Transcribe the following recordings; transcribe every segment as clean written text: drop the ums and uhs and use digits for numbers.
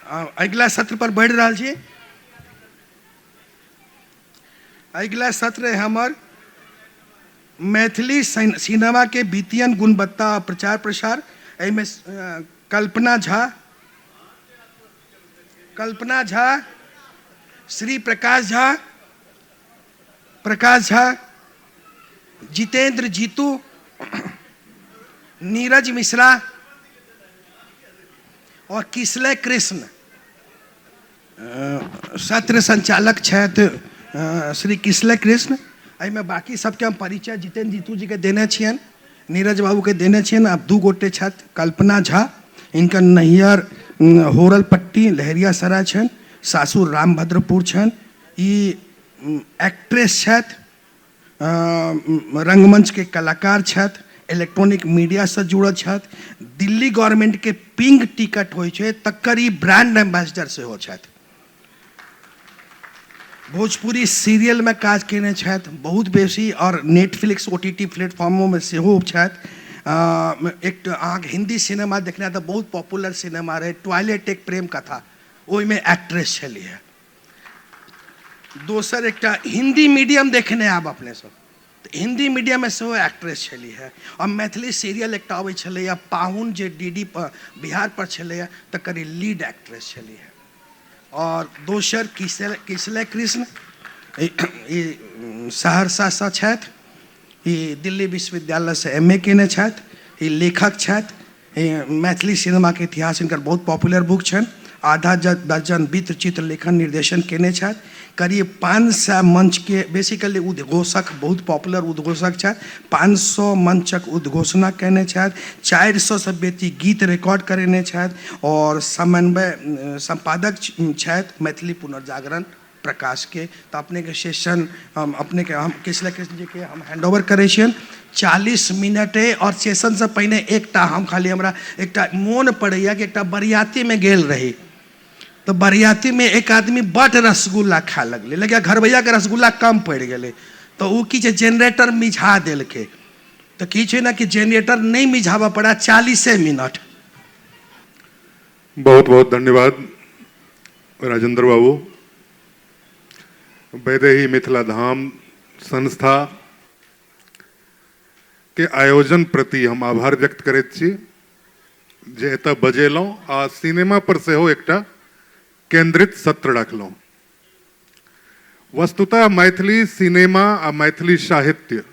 अगिला सत्र पर बढ़ि रहल छी। अगिला सत्र हमर मैथिली सिनेमाके वित्तीय गुणवत्ता आ प्रचार प्रसार। एहिमे कल्पना झा, कल्पना झा, श्री प्रकाश झा, प्रकाश झा, जितेंद्र जीतू, नीरज मिश्रा और किसलय कृष्ण। सत्र संचालक छथि श्री किसलय कृष्ण। एहिमे बाकी सबके हम परिचय जितेंद्र जीतू जीके देने छियनि, नीरज बाबूके देने छियनि। आब दू गोटे छथि, कल्पना झा, हिनकर नैहर होरल पट्टी लहेरियासराय छनि, सासुर रामभद्रपुर छनि। ई एक्ट्रेस छथि, रंगमंचके कलाकार छथि, इलेक्ट्रॉनिक मीडियासँ जुड़ल छथि, दिल्ली गवर्नमेंटके पिंक टिकट होइ छै तकर ई ब्रांड एम्बेसडर सेहो छथि। भोजपुरी सीरियलमे काज कयने छथि बहुत बेसी आओर नेटफ्लिक्स ओ टी टी प्लेटफॉर्मोमे सेहो छथि। एक अहाँके हिन्दी सिनेमा देखने तऽ बहुत पॉपुलर सिनेमा रहै ट्वाइलाइट एक प्रेम कथा, ओहिमे एक्ट्रेस छलियै। दोसर एकटा हिन्दी मीडियम देखने आब अपने सब तऽ हिन्दी मीडियममे सेहो एक्ट्रेस छलीह। आओर मैथिली सीरियल एकटा अबै छलैए पाहुन जे डी डी पर बिहार पर छलैए तकर ई लीड एक्ट्रेस छलीह। आओर दोसर किसलय कृष्ण, ई सहरसासँ छथि, ई दिल्ली विश्वविद्यालयसँ एम ए कयने छथि, ई लेखक छथि। मैथिली सिनेमाके इतिहास हिनकर बहुत पॉपुलर बुक छनि। आधा दर्जन वृत्त चित्र लेखन निर्देशन कयने छथि। करीब 500 मंचके बेसिकली उद्घोषक, बहुत पॉपुलर उद्घोषक छथि। 500 मंचक उद्घोषणा कयने छथि, 400सँ बेसी गीत रिकॉर्ड करेने छथि आओर समन्वय सम्पादक छथि मैथिली पुनर्जागरण प्रकाशके। तऽ अपनेके सेशन हम अपनेके हम किसलय कृष्ण जीके हम हैंड ओवर करै छियनि 40 मिनटे। आओर सेशनसँ पहिने एकटा हम खाली हमरा एकटा मोन पड़ैए कि एकटा बरियातीमे गेल रही, तऽ बरियातीमे एक आदमी बड्ड रसगुल्ला खाय लगलै, लेकिन घरबैयाके रसगुल्ला कम पड़ि गेलै तऽ ओ की छै जेनरेटर मिझा देलकै। तऽ की छै ने कि जेनरेटर नहि मिझाबऽ पड़ै 40 मिनट। बहुत बहुत धन्यवाद राजेंद्र बाबू। वैदेही मिथिला धाम संस्था के आयोजन प्रति हम आभार व्यक्त करैत छी जे एतऽ बजेलहुँ आ सिनेमा पर सेहो एकटा केंद्रित सत्र रखलहुँ। वस्तुतः मैथिली सिनेमा आ मैथिली साहित्य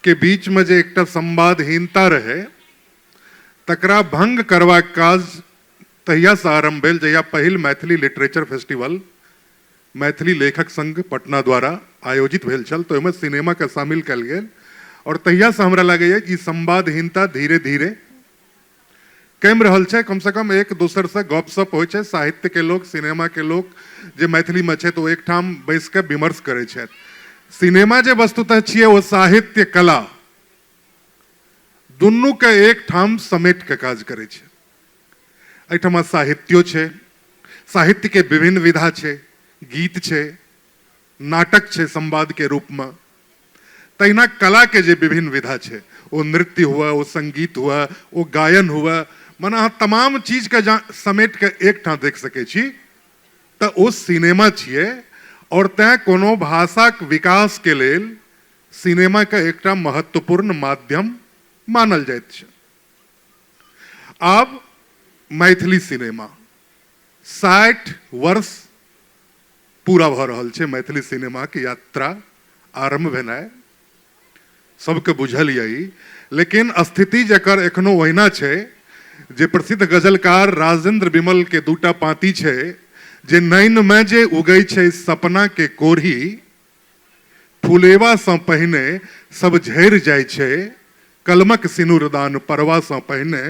के बीच में जे एकटा संवादहीनता रहे तकरा भंग करबाक काज तहियासँ आरम्भ भेल जहिया पहिल मैथिली लिटरेचर फेस्टिवल मैथिली लेखक संघ पटना द्वारा आयोजित भेल छल, तऽ ओहिमे सिनेमाके शामिल कयल गेल आओर तहियासँ हमरा लागैए ई संवादहीनता धीरे धीरे कमि रहल छै। कमसँ कम एक दोसरसँ गपशप होइ छै, साहित्यके लोक सिनेमाके लोक जे मैथिलीमे छथि ओ एकठाम बैसि कऽ विमर्श करै छथि। सिनेमा जे वस्तुतः छियै ओ साहित्य कला दुनूके एकठाम समेट कऽ काज करै छै। एहिठमा साहित्यो छै, साहित्यके विभिन्न विधा छै, गीत छै, नाटक छै संवादके रूपमे, तहिना कलाके जे विभिन्न विधा छै ओ नृत्य हुए, ओ संगीत हुए, ओ गायन हुए, मने अहाँ तमाम चीजके जँ समेट कऽ एकठाम देख सकै छी तऽ ओ सिनेमा छियै। आओर तैँ कोनो भाषाक विकासके लेल सिनेमाके एकटा महत्वपूर्ण माध्यम मानल जाइत छै। आब मैथिली सिनेमा 60 वर्ष पूरा भऽ रहल छै। मैथिली सिनेमाके यात्रा आरम्भ भेनाइ सबके बुझल यऽ, लेकिन स्थिति जकर एखनो ओहिना छै जे प्रसिद्ध गजलकार राजेंद्र विमल के दूटा पाँति छै जे नैनमे जे उगै छै सपना के कोढ़ी, फुलेबासँ पहिने सब झड़ि जाइ छै, कलमक सिनुरदान पड़बासँ पहिने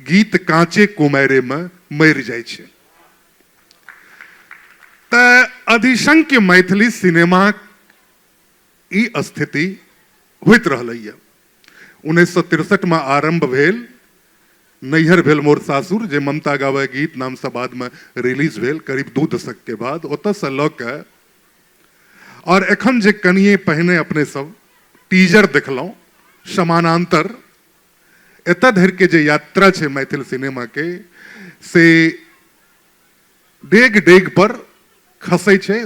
गीत काँचे कुमारिमे मरि जाइ छै। तऽ अधिसंख्य मैथिली सिनेमाक ई स्थिति होइत रहलैए। 1963मे आरम्भ भेल नैहर भेल मोर सासुर, जे ममता गाबै गीत नामसँ बादमे रिलीज भेल करीब 2 दशकके बाद, ओतऽसँ लऽ कऽ और एखन जे कनिए पहिने अपने सब टीजर देखलहुँ समानांतर, एतऽ धरिके जे यात्रा छै मैथिल सिनेमाके से डेग डेग पर खसै छै,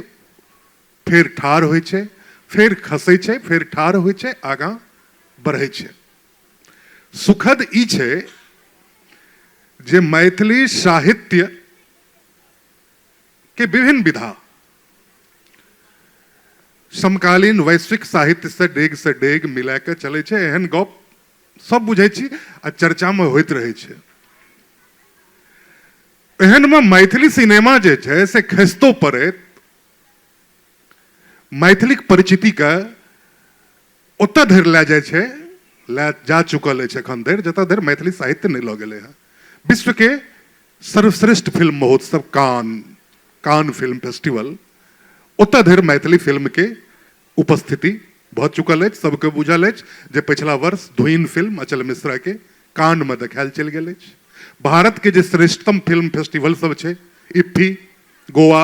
फेर ठाढ़ होइ छै, फेर खसै छै, फेर ठाढ़ होइ छै, आगाँ बढ़ै छै। सुखद ई छै जे मैथिली साहित्य के विभिन्न विधा समकालीन वैश्विक साहित्य से डेग से डेग मिला के चलै छै। एहन गप सब बुझै छी आ चर्चामे होइत रहै छै। एहनमे मैथिली सिनेमा जे छै से खसितो पड़ैत मैथिलीक परिचितिके ओतऽ धरि लए जाइ छै, लए जा चुकल अछि एखन धरि, जतऽ धरि मैथिली साहित्य नहि लऽ गेलै हँ। विश्वके सर्वश्रेष्ठ फिल्म महोत्सव कान, कान फिल्म फेस्टिवल, ओतऽ धरि मैथिली फिल्मके उपस्थिति भऽ चुकल अछि। सबके बुझल अछि जे पछिला वर्ष धुइन फिल्म अचल मिश्राके कानमे देखायल चलि गेल अछि। भारतके जे श्रेष्ठतम फिल्म फेस्टिवल सब छै, इफ्फी, गोवा,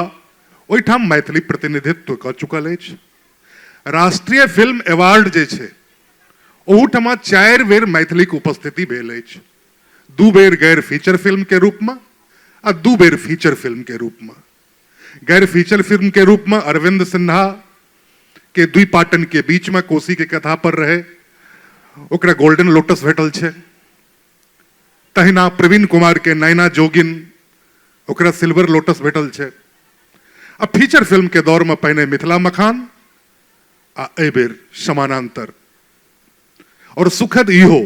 ओहिठाम मैथिली प्रतिनिधित्व कऽ चुकल अछि। राष्ट्रीय फिल्म अवार्ड जे छै ओहूठमा 4 बेर मैथिलीके उपस्थिति भेल अछि। 2 बेर गैर फीचर फिल्मके रूपमे आ 2 बेर फीचर फिल्मके रूपमे। गैर फीचर फिल्म के रूप में अरविंद सिन्हा के दुई पाटन के बीच में कोसी के कथा पर रहे, ओकरा गोल्डन लोटस भेटल छै। तहिना प्रवीण कुमार के नैना जोगिन, ओकरा सिल्वर लोटस भेटल छै। आ फीचर फिल्म के दौर में पहिने मिथिला मखान आ एहि बेर समानांतर। और सुखद इहो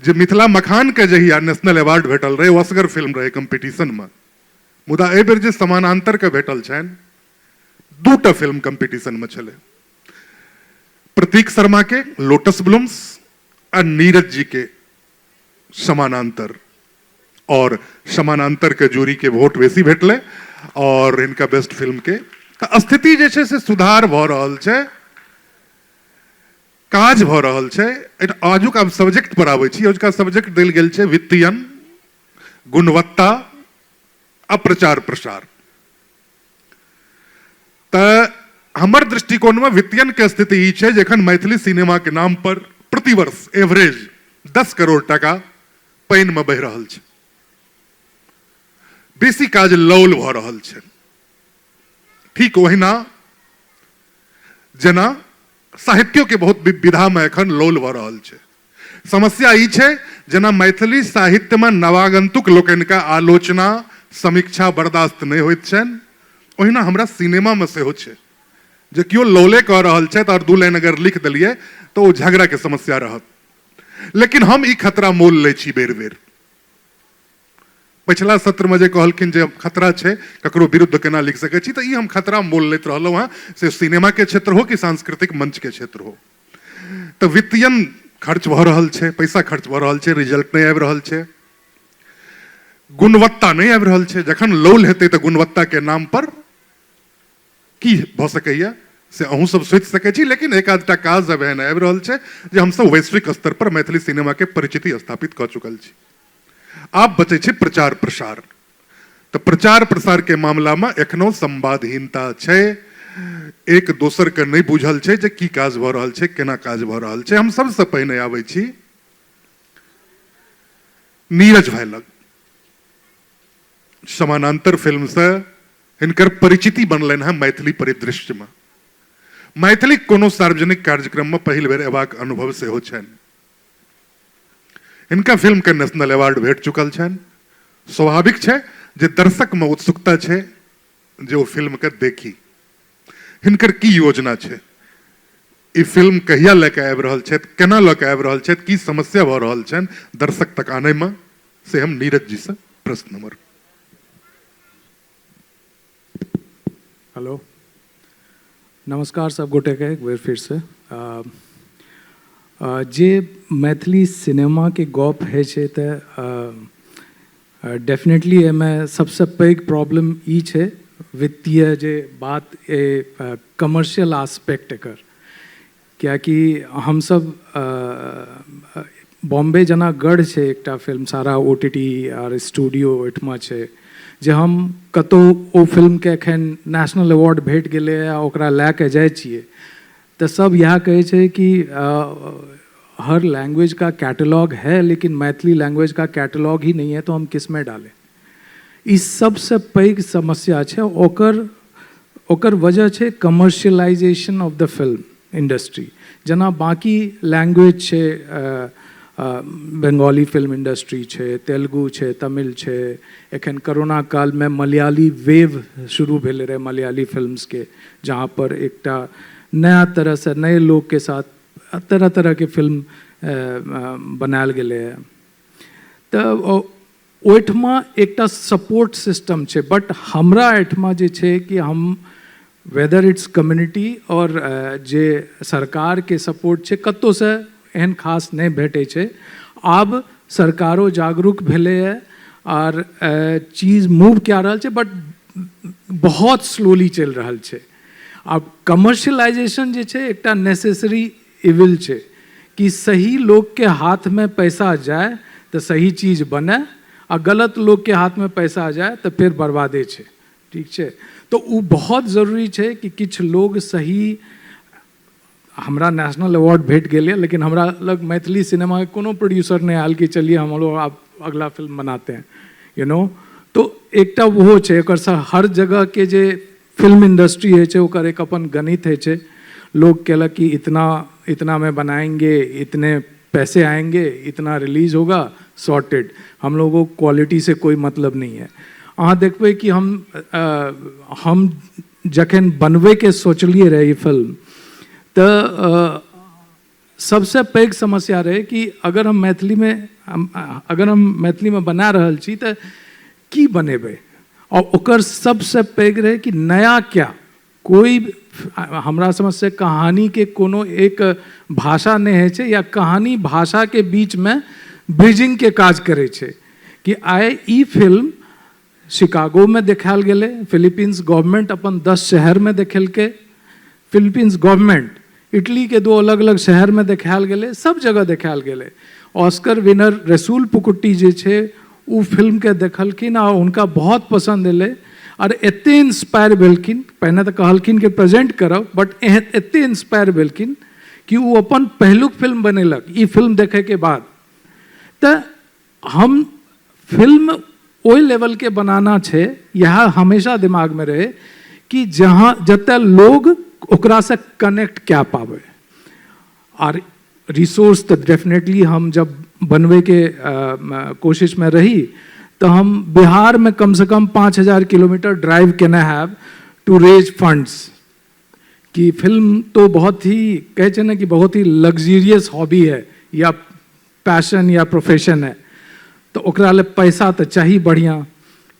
जे मिथिला मखान के जहिया नेशनल अवार्ड भेटल रहे, ओ असगर फिल्म रहे कंपटीशन में, मुदा एहि बेर जे समानांतर के भेटल छनि, 2टा फिल्म कंपटीशन में छलै, प्रतीक शर्मा के लोटस ब्लूम्स आ नीरज जी के समानांतर। और समानांतर के जूरी के वोट बेसी भेटलै और हिनका बेस्ट फिल्म के। तऽ स्थिति जे छै से सुधार भऽ रहल छै, काज भऽ रहल छै। आजुक आब सब्जेक्ट पर आबै छी। आजुका सब्जेक्ट देल गेल छै वित्तीयन, गुणवत्ता आ प्रचार प्रसार। तऽ हमर दृष्टिकोणमे वित्तीयन के स्थिति ई छै जे एखन मैथिली सिनेमाके नाम पर प्रतिवर्ष एवरेज 10 करोड़ टाका पानिमे बहि रहल छै। बेसी काज लौल भऽ रहल छै। ठीक ओहिना जेना साहित्यो के बहुत विधामे एखन लौल भऽ रहल छै। समस्या ई छै जेना मैथिली साहित्यमे नवागंतुक लोकनिके आलोचना समीक्षा बर्दाश्त नहि होइत छनि, ओहिना हमरा सिनेमामे सेहो छै जे केओ लौले कऽ रहल छथि आओर 2 लाइन अगर लिख देलियै तऽ ओ झगड़ाके समस्या रहत। लेकिन हम ई खतरा मोल लै छी बेर बेर। पछिला सत्रमे जे कहलखिन जे खतरा छै, ककरो विरुद्ध केना लिख सकै छी, तऽ ई हम खतरा मोल लैत रहलहुँ हँ, से सिनेमाके क्षेत्र हो कि सांस्कृतिक मंचके क्षेत्र हो। तऽ वित्तीयन खर्च भऽ रहल छै, पैसा खर्च भऽ रहल छै, रिजल्ट नहि आबि रहल छै, गुणवत्ता नहि आबि रहल छै। जखन लौल हेतै तऽ गुणवत्ताके नाम पर की भऽ सकैए से अहूँ सब सोचि सकै छी। लेकिन एक आधटा काज अब एहन आबि रहल छै जे हमसब वैश्विक स्तर पर मैथिली सिनेमाके परिचिति स्थापित कऽ चुकल छी। आब बचै छै प्रचार प्रसार। तऽ प्रचार प्रसारके मामलामे एखनो संवादहीनता छै, एक दोसरके नहि बुझल छै जे की काज भऽ रहल छै, केना काज भऽ रहल छै। हम सबसँ पहिने आबै छी नीरज भाई लग। समानांतर फिल्मसँ हिनकर परिचिति बनलनि हँ मैथिली परिदृश्यमे। मैथिलीक कोनो सार्वजनिक कार्यक्रममे पहिल बेर अयबाक अनुभव सेहो छनि। हिनका फिल्मके नेशनल अवार्ड भेट चुकल छनि। स्वाभाविक छै जे दर्शकमे उत्सुकता छै जे ओ फिल्मके देखी। हिनकर की योजना छै, ई फिल्म कहिया लऽ कऽ आबि रहल छथि, केना लऽ कऽ आबि रहल छथि, की समस्या भऽ रहल छनि दर्शक तक आनयमे, से हम नीरज जीसँ प्रश्न हमर। हेलो, नमस्कार सब गोटेके एक बेर फिरसँ। जे मैथिली सिनेमाके गप होइ छै तऽ डेफिनेटली एहिमे सबसँ पैघ प्रॉब्लम ई छै वित्तीय जे बात कमर्शियल आस्पेक्ट एकर, कियाकि हमसब बॉम्बे जेना गढ़ छै एकटा फिल्म, सारा OTT आर स्टूडियो ओहिठमा छै, जे हम कतहु ओ फिल्मके एखन नेशनल अवार्ड भेट गेलै आ ओकरा लए कऽ जाइ छियै तऽ सब इएह कहै छै कि हर लैंग्वेज का कैटलॉग है लेकिन मैथिली लैंग्वेज का कैटलॉग ही नहीं है, तो हम किस में डालें। ई सबसँ पैघ समस्या छै। ओकर ओकर वजह छै commercialization of the film industry. जेना बाँकी लैंग्वेज छै, बंगाली फिल्म इंडस्ट्री छै, तेलुगु छै, तमिल छै, एखन कोरोना कालमे मलयाली वेव शुरू भेल रहै मलयाली फिल्म्सके, जहाँ पर एकटा नया तरहसँ नए लोकके साथ तरह तरहके फिल्म बनायल गेलैए। तऽ ओहिठमा एकटा सपोर्ट सिस्टम छै, बट हमरा एहिठमा जे छै कि हम वेदर it's community आओर जे सरकारके सपोर्ट छै, कतहुसँ एहन खास नहि भेटै छै। आब सरकारो जागरूक भेलैए आर चीज मूव कए रहल छै, बट बहुत स्लोली चलि रहल छै। आब कमर्शियलाइजेशन जे छै, एकटा नेसेसरी इविल छै कि सही लोकके हाथमे पैसा जाय तऽ सही चीज बने आ गलत लोकके हाथमे पैसा जाय तऽ फेर बर्बादे छै। ठीक छै, तऽ ओ बहुत जरूरी छै कि किछु लोग सही। हमरा नेशनल अवार्ड भेट गेल यऽ, लेकिन हमरा लग मैथिली सिनेमाके कोनो प्रोड्यूसर नहि आयल कि चलिए, हम लोग आप अगला फिल्म बनाते हैं you know तो एकटा ओहो छै। एकर हर जगहके जे फिल्म इंडस्ट्री होइ छै, ओकर एक अपन गणित होइ छै। लोग कहलक कि इतना इतना में बनाएंगे, इतने पैसे आएंगे, इतना रिलीज होगा, सॉर्टेड, हम लोगों को क्वालिटी से कोई मतलब नहीं है। अहाँ देखबै कि हम जखन बनबैके सोचलियै रहै ई फिल्म, तऽ सबसँ पैघ समस्या रहै कि अगर हम मैथिलीमे बना रहल छी तऽ की बनेबै? आओर ओकर सबसँ पैघ रहै कि नया क्या? कोई हमरा समझसँ कहानीके कोनो एक भाषा नहि होइ छै या कहानी भाषाके बीचमे ब्रिजिंगके काज करै छै कि आइ ई फिल्म शिकागोमे देखायल गेलै, फिलीपींस गवर्नमेंट अपन 10 शहरमे देखेलकै, फिलीपींस गवर्नमेंट इटलीके दो अलग अलग शहरमे देखायल गेलै, सब जगह देखायल गेलै। ऑस्कर विनर रसूल पुकुट्टी जे छै, ओ फिल्मके देखलखिन आ हुनका बहुत पसन्द एलै आर एते इंस्पायर भेलखिन। पहिने तऽ कहलखिन कि प्रेजेंट करब, बट एते इंस्पायर भेलखिन कि ओ अपन पहिलुक फिल्म बनेलक ई फिल्म देखैके बाद। तऽ हम फिल्म ओहि लेवलके बनाना छै, इएह हमेशा दिमागमे रहै कि जहाँ जतय लोग ओकरासँ कनेक्ट कए पाबै। आर रिसोर्स तऽ डेफिनेटली हम जब बनबैके कोशिशमे रही तऽ हम बिहारमे कमसँ कम 5000 किलोमीटर ड्राइव केने हैब टू रेज फंड्स, कि फिल्म तो बहुत ही, कहै छै ने कि बहुत ही लग्जरियस हॉबी है या पैशन या प्रोफेशन है, तऽ ओकरा लेल पैसा तऽ चाही बढ़िआँ।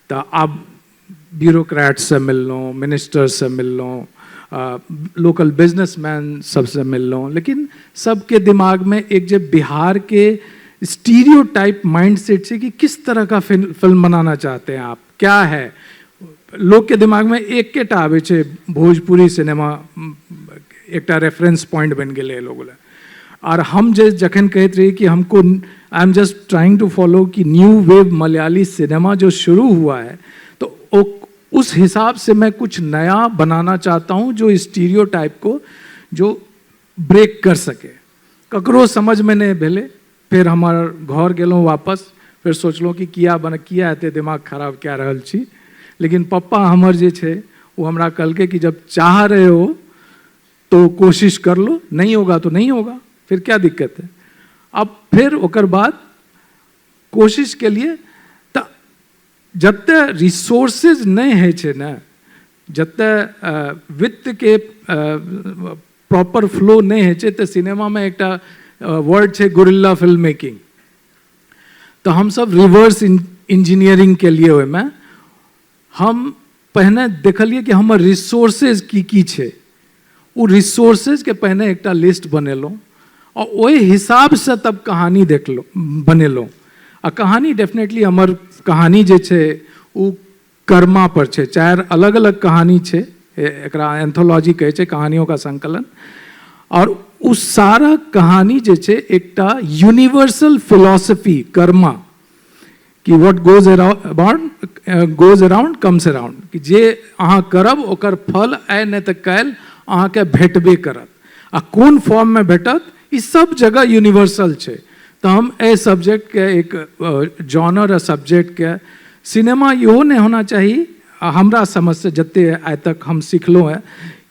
तऽ आब ब्यूरोक्रेटसँ मिललहुँ, मिनिस्टरसँ मिललहुँ, लोकल बिजनेसमैन सबसँ मिललहुँ, लेकिन सबके दिमागमे एक जे बिहारके स्टीरियो टाइप माइंड सेट छै कि किस तरह का फिल्म बनाना चाहते हैं आप, क्या है, लोकके दिमागमे एकेटा आबै छै, भोजपुरी सिनेमा एकटा रेफरेंस पॉइंट बनि गेलै लोग लए। आर हम जे जखन कहैत रही कि हमको, I am just trying to follow कि न्यू वेव मलयाली सिनेमा जो शुरू हुआ है, तो उस हिसाब से मैं कुछ नया बनाना चाहता हूँ जो स्टीरियो टाइप को जो ब्रेक कर सके, ककरो समझमे नहि भेलै। फेर हमर घर गेलहुँ वापस, फेर सोचलहुँ कि किया बन, किया एते दिमाग खराब कए रहल छी? लेकिन पप्पा हमर जे छै, ओ हमरा कहलकै कि जब चाह रहे हो तो कोशिश कर लो, नहीं होगा तो नहीं होगा, फिर क्या दिक्कत है? अब फिर ओकर बाद कोशिश के लिए तऽ जते रिसोर्सेज नहि होइ छै ने, जते वित्तके प्रॉपर फ्लो नहि होइ छै, तऽ सिनेमामे एकटा वर्ड छै गुरिल्ला फिल्म मेकिंग। तऽ हमसब रिवर्स इंजीनियरिंग के लिए ओहिमे हम पहिने देखलियै कि हमर रिसोर्सेज की की छै। ओ रिसोर्सेजके पहिने एकटा लिस्ट बनेलहुँ आ ओहि हिसाबसँ तब कहानी देखलहुँ, बनेलहुँ। आ कहानी डेफिनेटली हमर कहानी जे छै, ओ कर्मा पर छै। चारि अलग अलग कहानी छै, एकरा एंथोलॉजी कहै छै, कहानियों का संकलन। और ओ सारा कहानी जे छै, एकटा यूनिवर्सल फिलॉसफी कर्मा कि what goes around goes around comes around, कि जे अहाँ करब ओकर फल आइ नहि तऽ काल्हि अहाँके भेटबे करत आ कोन फॉर्ममे भेटत, ई सब जगह यूनिवर्सल छै। तऽ हम एहि सब्जेक्टके एक जॉनर आ सब्जेक्टके सिनेमा इहो नहि होना चाही। आ हमरा समझसँ जते आइ तक हम सिखलहुँ हेँ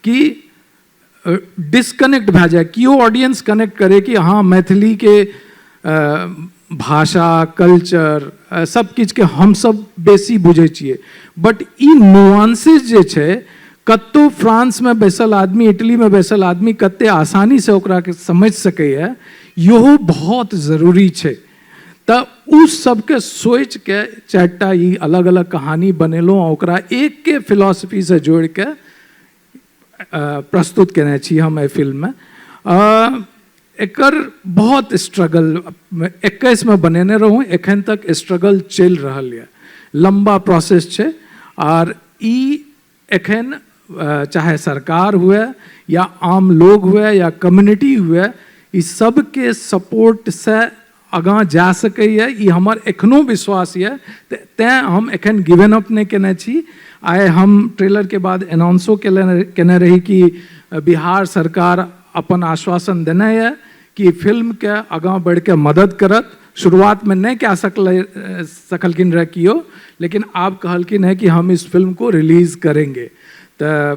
कि डिस्कनेक्ट भए जाए, केओ ऑडियंस कनेक्ट करे कि हाँ मैथिलीके भाषा कल्चर सब किछुके हमसब बेसी बुझै छियै, बट ई नुआंसेस जे छै कतहु फ्रांसमे बैसल आदमी, इटलीमे बैसल आदमी कते आसानीसँ ओकराके समझि सकैए, इहो बहुत जरूरी छै। तऽ ओ सबके सोचिके 4टा ई अलग अलग कहानी बनेलहुँ आ ओकरा एके फिलॉसफीसँ जोड़िके प्रस्तुत केने छी हम एहि फिल्ममे। एकर बहुत स्ट्रगल 21 बनेने रहूँ, एखन तक स्ट्रगल चलि रहल यऽ, लम्बा प्रोसेस छै। आर ई एखन चाहे सरकार हुए या आम लोग हुए या कम्युनिटी हुए, ई सबके सपोर्टसँ आगाँ जा सकैए, ई हमर एखनो विश्वास यऽ। तेँ हम एखन गिवन अप नहि केने छी। आइ हम ट्रेलरके बाद अनाउंसो केने रही कि बिहार सरकार अपन आश्वासन देने यऽ कि फिल्मके आगाँ बढ़िके मदद करत। शुरुआतमे नहि कए सकलखिन रहए किओ, लेकिन आब कहलखिन है कि हम इस फिल्म को रिलीज करेंगे। तऽ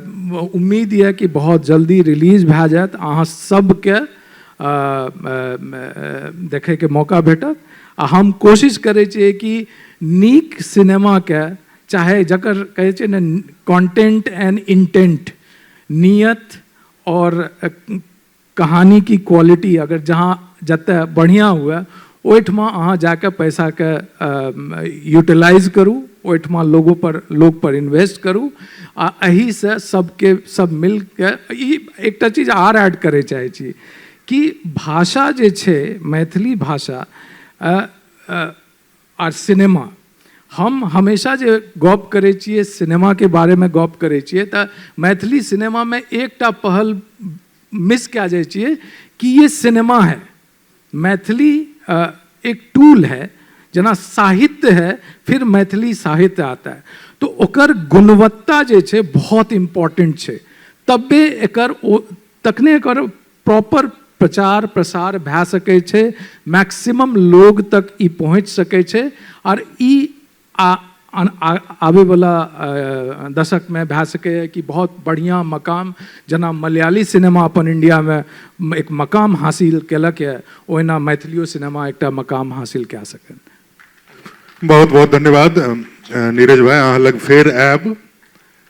उम्मीद यऽ कि बहुत जल्दी रिलीज भए जायत, अहाँ सबके देखैके मौका भेटत। आ हम कोशिश करै छियै कि नीक सिनेमाके, चाहे जकर कहै छै ने कॉन्टेंट एंड इंटेंट, नियत और कहानी की क्वालिटी अगर जहाँ जतऽ बढ़िआँ हुए ओहिठमा अहाँ जाके पैसाके यूटिलाइज करू, ओहिठमा लोग पर इन्वेस्ट करू आ एहिसँ सबके सब मिलके ई एकटा चीज आर ऐड करै चाहै छी कि भाषा जे छै मैथिली भाषा आर सिनेमा, हम हमेशा जे गप करै छियै सिनेमाके बारेमे गप करै छियै तऽ मैथिली सिनेमामे एकटा पहल मिस कए जाइ छियै कि ये सिनेमा है, मैथिली एक टूल है, जेना साहित्य है फिर मैथिली साहित्य आता है, तो ओकर गुणवत्ता जे छै बहुत इम्पोर्टेंट छै, तबे एकर ओ तखने एकर प्रॉपर प्रचार प्रसार भए सकै छै, मैक्सिमम लोग तक ई पहुँच सकै छै। आर ई आबैवला दशकमे भए सकैए कि बहुत बढ़िआँ मकाम, जेना मलयाली सिनेमा अपन इंडियामे एक मकाम हासिल केलक यऽ, ओहिना मैथिलियो सिनेमा एकटा मकाम हासिल कए सकत। बहुत बहुत धन्यवाद नीरज भाई, अहाँ लग फेर आयब।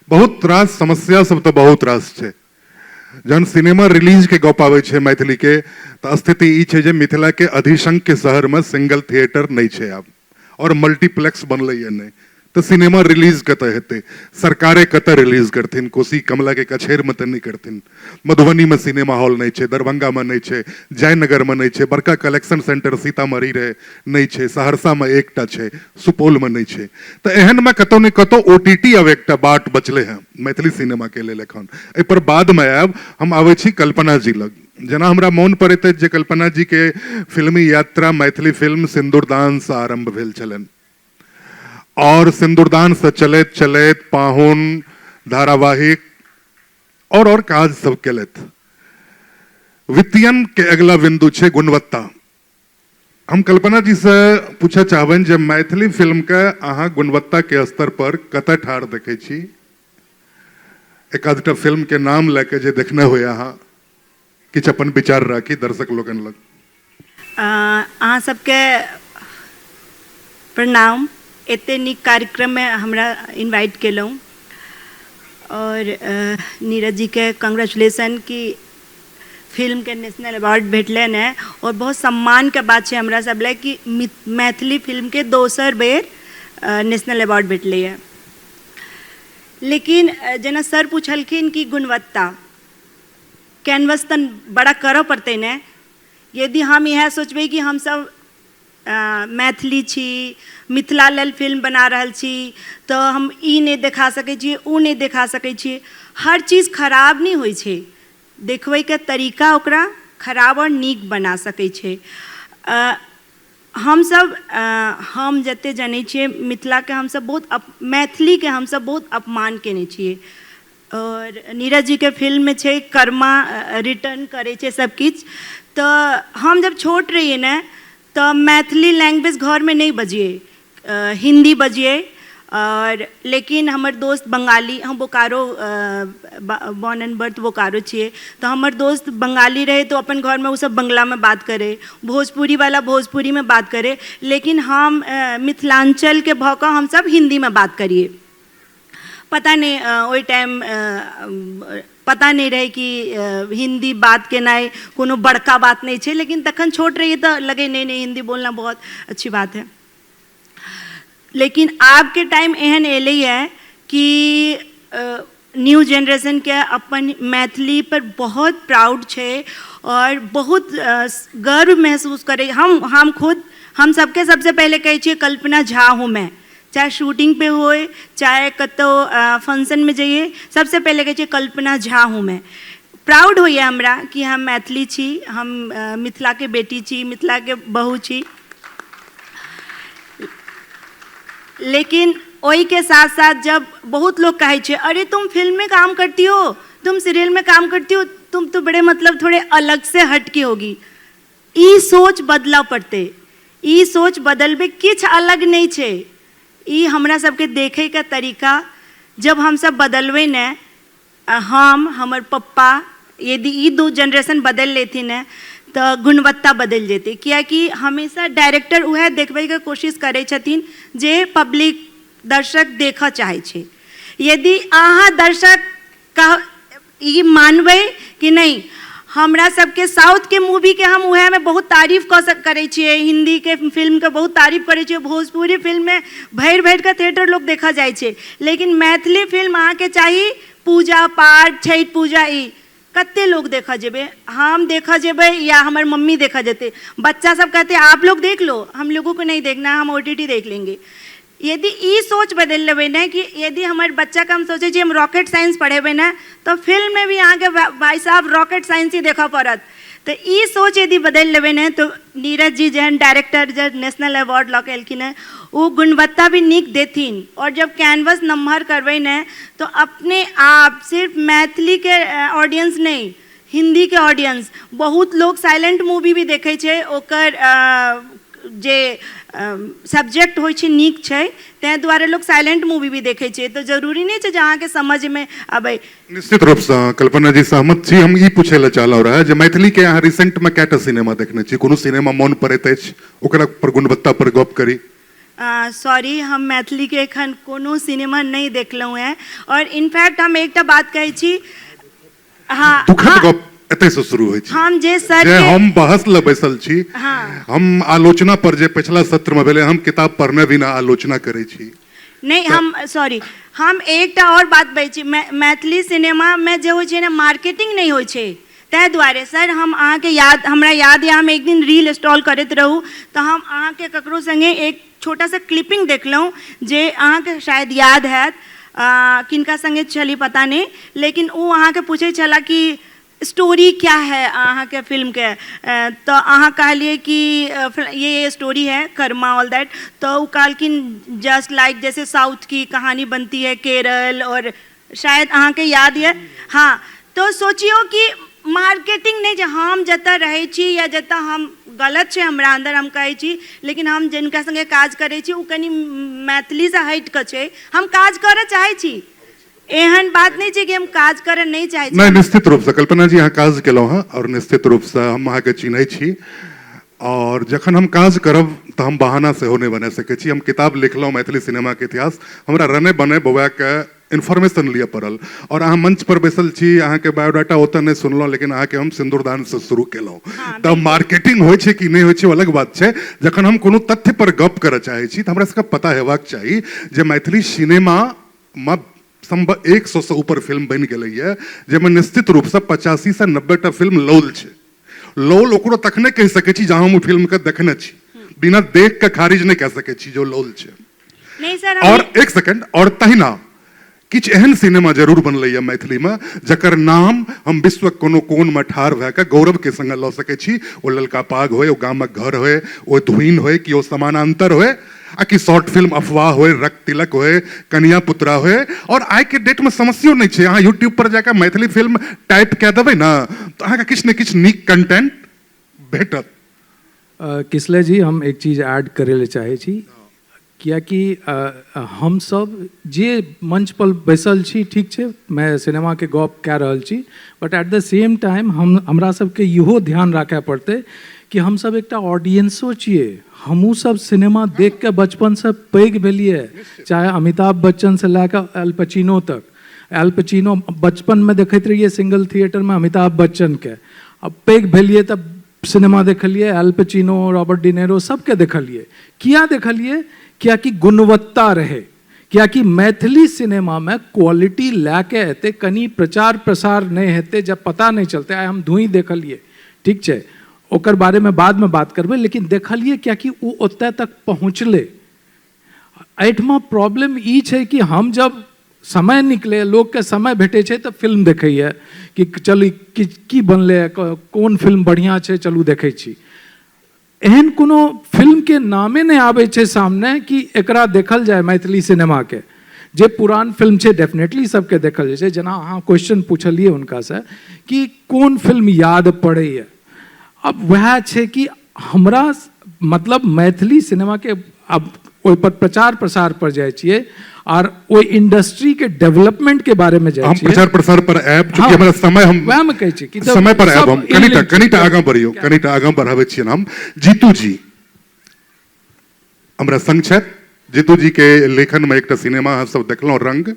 बहुत रास समस्या सब तऽ बहुत रास छै। जहन सिनेमा रिलीज के गप आबै छै मैथिली के तऽ स्थिति ई छै जे मिथिला के अधिसंख्य शहर में सिंगल थिएटर नहि छै आब, और मल्टीप्लेक्स बनलैए नहि, तऽ सिनेमा रिलीज कतऽ हेतै? सरकारे कतऽ रिलीज करथिन? कोसी कमला के कछेरमे तऽ नहि करथिन। मधुबनीमे सिनेमा हॉल नहि छै, दरभंगामे नहि छै, जयनगरमे नहि छै, बड़का कलेक्शन सेंटर सीतामढ़ी रहै नहि छै, सहरसामे एकटा छै, सुपौलमे नहि छै। तऽ एहनमे कतहु ने कतहु OTT आब एकटा बाट बचलै हँ मैथिली सिनेमाके लेल एखन। एहिपर बादमे आयब। हम आबै छी कल्पना जी लग। जेना हमरा मोन पड़ैत अछि जे कल्पना जीके फिल्मी यात्रा मैथिली फिल्म सिन्दूरदानसँ आरम्भ भेल छलनि और सिन्दूरदानसँ चलैत चलैत पाहुन, धारावाहिक और काज सब केलथि। वित्तीयन के अगला बिंदु छै गुणवत्ता। हम कल्पना जी से पूछऽ चाहबनि जे मैथिली फिल्म के अहाँ गुणवत्ता के स्तर पर कतऽ ठाढ़ देखै छी? एक आधटा फिल्म के नाम लए के जे देखने होय अहाँ, किछु अपन विचार राखी दर्शक लोकनि लग। अहाँ सबके प्रणाम। एते नीक कार्यक्रममे हमरा इन्वाइट केलहुँ और नीरज जीके कंग्रेचुलेशन कि फिल्मके नेशनल अवार्ड भेटलनि हँ और बहुत सम्मानके बात छै हमरा सब लए कि मैथिली फिल्मके दोसर बेर नेशनल अवार्ड भेटलैए। लेकिन जेना सर पुछलखिन कि गुणवत्ता कैनवस तऽ बड़ा करऽ पड़तै ने। यदि हम इएह सोचबै कि हमसब मैथिली छी, मिथिला लेल फिल्म बना रहल छी, तऽ हम ई नहि देखा सकै छियै, ओ नहि देखा सकै छियै, हर चीज खराब नहि होइ छै, देखबैके तरीका ओकरा खराब आओर नीक बना सकै छै। हमसब हम जते जनै छियै मिथिलाके हमसब बहुत मैथिलीके हमसब बहुत अपमान केने छियै। आओर नीरज जीके फिल्ममे छै कर्मा रिटर्न करै छै सब किछु। तऽ हम जब छोट रहियै ने तऽ मैथिली लैंग्वेज घरमे नहि बजियै, हिन्दी बजियै। आओर लेकिन हमर दोस्त बंगाली, हम Bokaro born and berth Bokaro छियै, तऽ हमर दोस्त बंगाली रहै तऽ अपन घरमे ओसभ बंगलामे बात करै, भोजपुरीवला भोजपुरीमे बात करै, लेकिन हम मिथिलाञ्चलके भऽ कऽ हमसभ हिन्दीमे बात करियै। पता नहि ओहि टाइम पता नहि रहै कि हिन्दी बात केनाइ कोनो बड़का बात नहि छै, लेकिन तखन छोट रहियै तऽ लगै नहि नहि हिन्दी बोलना बहुत अच्छी बात है। लेकिन आबके टाइम एहन एलैए कि न्यू जेनरेशनके अपन मैथिली पर बहुत प्राउड छै आओर बहुत गर्व महसूस करै। हम खुद हम सबके सबसँ पहिले कहै छियै कल्पना झा हूँ मैं, चाहे शूटिंग पे होय चाहे कतहु फंक्शनमे जइए, सबसँ पहिले कहै छियै कल्पना झा हूँ मैं। प्राउड होइए हमरा कि हम मैथिली छी, हम मिथिलाके बेटी छी, मिथिलाके बहू छी। लेकिन ओहिके साथ साथ जब बहुत लोग कहै छै अरे तुम फिल्म में काम करती हो, तुम सीरियल में काम करती हो, तुम तो बड़े मतलब थोड़े अलग से हटके होगी, ई सोच बदलऽ पड़तै। ई सोच बदलबै किछु अलग नहि छै, ई हमरा सबके देखैके तरीका जब हमसब बदलबै ने, हम हमर पप्पा यदि ई दू जेनरेशन बदलि लेथिन ने तऽ गुणवत्ता बदलि जेतै। कियाकि हमेशा डायरेक्टर उएह देखबैके कोशिश करै छथिन जे पब्लिक दर्शक देखऽ चाहै छै। यदि अहाँ दर्शक कह ई मानबै कि नहि हमरा सबके साउथके मूवीके हम उएहमे बहुत तारीफ कऽ करै छियै, हिन्दीके फिल्मके बहुत तारीफ करै छियै, भोजपुरी फिल्ममे भरि भरिके थिएटर लोक देखऽ जाइ छै, लेकिन मैथिली फिल्म अहाँके चाही पूजा पाठ छठि पूजा ई कते लोग देखऽ जेबै, हम देखऽ जेबै या हमर मम्मी देखऽ जेतै, बच्चा सब कहतै आप लोग देख लो, हम लोगों को नहीं देखना, हम OTT देख लेंगे। यदि ई सोच बदलि लेबै ने कि यदि हमर बच्चाके हम सोचै छियै हम रॉकेट साइंस पढ़ेबै ने तऽ फिल्ममे भी अहाँके भाइ साहब रॉकेट साइंस ही देखऽ पड़त, तऽ ई सोच यदि बदलि लेबै ने तऽ नीरज जी जेहन डायरेक्टर जे नेशनल अवार्ड लऽ कऽ एलखिन हेँ ओ गुणवत्ता भी नीक देथिन। आओर जब कैनवस नमहर करबै ने तऽ अपने आप सिर्फ मैथिलीके ऑडियंस नहि, हिन्दीके ऑडियंस, बहुत लोक साइलेंट मूवी भी देखै छै, ओकर जे सब्जेक्ट होइ छै नीक छै, ताहि दुआरे लोक साइलेंट मूवी भी देखै छै, तऽ जरूरी नहि छै जे अहाँके समझमे अबै। निश्चित रूपसँ कल्पना जी सहमत छी। हम ई पूछै लए चाहलहुँ रहए जे मैथिलीके अहाँ रिसेंटमे कएटा सिनेमा देखने छी? कोनो सिनेमा मोन पड़ैत अछि ओकरा पर गुणवत्ता पर गप करी? सॉरी, हम मैथिलीके एखन कोनो सिनेमा नहि देखलहुँ हेँ। आओर इनफैक्ट हम एकटा बात कहै छी, हाँ, दुखद गप एतय से शुरू होइ छै। हम जे सर जे हम बहस लए बैसल छी, हाँ। हम आलोचना पर जे पिछला सत्र में भेलै, हम किताब पढ़ने बिना आलोचना करै छी। नहि, हम सॉरी, हम एकटा आओर बात कहै छी, मैथिली सिनेमामे जे होइ छै ने मार्केटिंग नहि होइ छै, ताहि दुआरे सर हम अहाँके याद, हमरा याद यऽ हम एक दिन रील स्टॉल करैत रहू तऽ हम अहाँके ककरो सङ्गे एक छोटा सा क्लिपिंग देखलहुँ जे अहाँके शायद याद हैत, किनका सङ्गे छली पता नहि, लेकिन ओ अहाँके पूछै छलाह कि स्टोरी क्या है अहाँके फिल्मके, तऽ अहाँ कहलियै कि ये स्टोरी है कर्मा ऑल that, तऽ ओ कहलखिन जस्ट लाइक जैसे साउथ की कहानी बनती है केरल, और शायद अहाँके याद यऽ। हाँ, तऽ सोचियौ कि मार्केटिंग नहि जे हम जतऽ रहै छी या जतऽ हम गलत छै हमरा अन्दर हम कहै छी, लेकिन हम जिनका सङ्गे काज करै छी ओ कनि मैथिलीसँ हटि कऽ छै, हम काज करऽ चाहै छी, एहन बात नहि छै कि हम काज करऽ नहि चाहै छी। नहि, निश्चित रूपसँ कल्पना जी अहाँ काज केलहुँ हँ आओर निश्चित रूपसँ हम अहाँके चिन्है छी, आओर जखन हम काज करब तऽ हम बहाना सेहो नहि बना सकै छी। हम किताब लिखलहुँ मैथिली सिनेमाके इतिहास, हमरा रने बने बौआके इन्फॉर्मेशन लिअ पड़ल, आओर अहाँ मंच पर बैसल छी, अहाँके बायोडाटा ओतऽ नहि सुनलहुँ, लेकिन अहाँके हम सिन्दूरदानसँ शुरू केलहुँ। तऽ मार्केटिंग होइ छै कि नहि होइ छै ओ अलग बात छै। जखन हम कोनो तथ्य पर गप करऽ चाहै छी तऽ हमरा सबके पता हेबाक चाही जे मैथिली सिनेमामे सम्भव 100 सँ ऊपर फिल्म बनि गेलैए, जाहिमे निश्चित रूपसँ 85 सँ 90 टा फिल्म लौल छै। लौल ओकरो तखने कहि सकै छी जहाँ हम ओ फिल्मके देखने छी, बिना देख के खारिज नहि कऽ सकै छी जो लौल छै। नहीं सर, और एक सेकंड, और तहिना किछु एहन सिनेमा जरूर बनलैए मैथिलीमे जकर नाम हम विश्वक कोनो कोनमे ठाढ़ भए कऽ गौरवके संगे लऽ सकै छी। ओ ललका पाग होय, ओ गामक घर होय, ओ धुइन होय, कि ओ समानांतर होय, आ कि शॉर्ट फिल्म अफवाह होय, रक्त तिलक होय, कनिया पुतरा होय। और आइके डेटमे समस्यो नहि छै, अहाँ यूट्यूब पर जाकऽ मैथिली फिल्म टाइप कए देबै ने तऽ अहाँके किछु ने किछु नीक कंटेंट भेटत। किसलय जी, हम एक चीज ऐड करै लए चाहै छी किएकि हमसभ जे मंचपर बैसल छी, ठीक छै, मैं सिनेमाके गप कए रहल छी, but at the same time हम हमरा सबके इहो ध्यान राखय पड़तै कि हमसभ एकटा ऑडियंसो छियै। हमहूँ सब सिनेमा देख कऽ बचपनसँ पैघ भेलियै, चाहे अमिताभ बच्चनसँ लए कऽ एल पचीनो तक। एल पचीनो बचपनमे देखैत रहियै सिंगल थिएटरमे अमिताभ बच्चनके। आ पैघ भेलियै तऽ सिनेमा देखलियै एल पचीनो, रॉबर्ट डिनेरो, सबके देखलियै। किया देखलियै? कियाकि गुणवत्ता रहै, कियाकि मैथिली सिनेमामे क्वालिटी लए के एतै, कनि प्रचार प्रसार नहि हेतै जब पता नहि चलतै। आइ हम धुई देखलियै, ठीक छै, ओकर बारेमे बादमे बात करबै, लेकिन देखलियै कियाकि ओ ओतय तक पहुँचलै। एहिठमा प्रॉब्लम ई छै कि हम जब समय निकले, लोकके समय भेटै छै तऽ फिल्म देखैए कि चलू की बनलै, कोन फिल्म बढ़िआँ छै, चलू देखै छी। एहन कोनो फिल्मके नामे नहि आबै छै सामने कि एकरा देखल जाय। मैथिली सिनेमाके जे पुरान फिल्म छै, डेफिनेटली सबके देखल जाइ छै। जेना अहाँ क्वेश्चन पुछलियै हुनकासँ कि कोन फिल्म याद पड़ैए, आब वएह छै कि हमरा मतलब मैथिली सिनेमाके आब ओहिपर प्रचार प्रसार पर जाइ छियै आर ओहि इंडस्ट्रीके डेवलपमेंटके बारेमे जाइ हम छियै। प्रचार प्रसार पर आयब, चूँकि हमरा समय हम वएहमे कहै छी कि समय पर आयब। सब हम कनिटा in-link कनिटा छै। आगाँ बढ़ियौ, कनिटा आगाँ बढ़ाबै छियनि हम। जीतू जी हमरा संग छथि। जीतू जी के लेखन में एकटा सिनेमा अहाँ सब देखलहुँ रंग।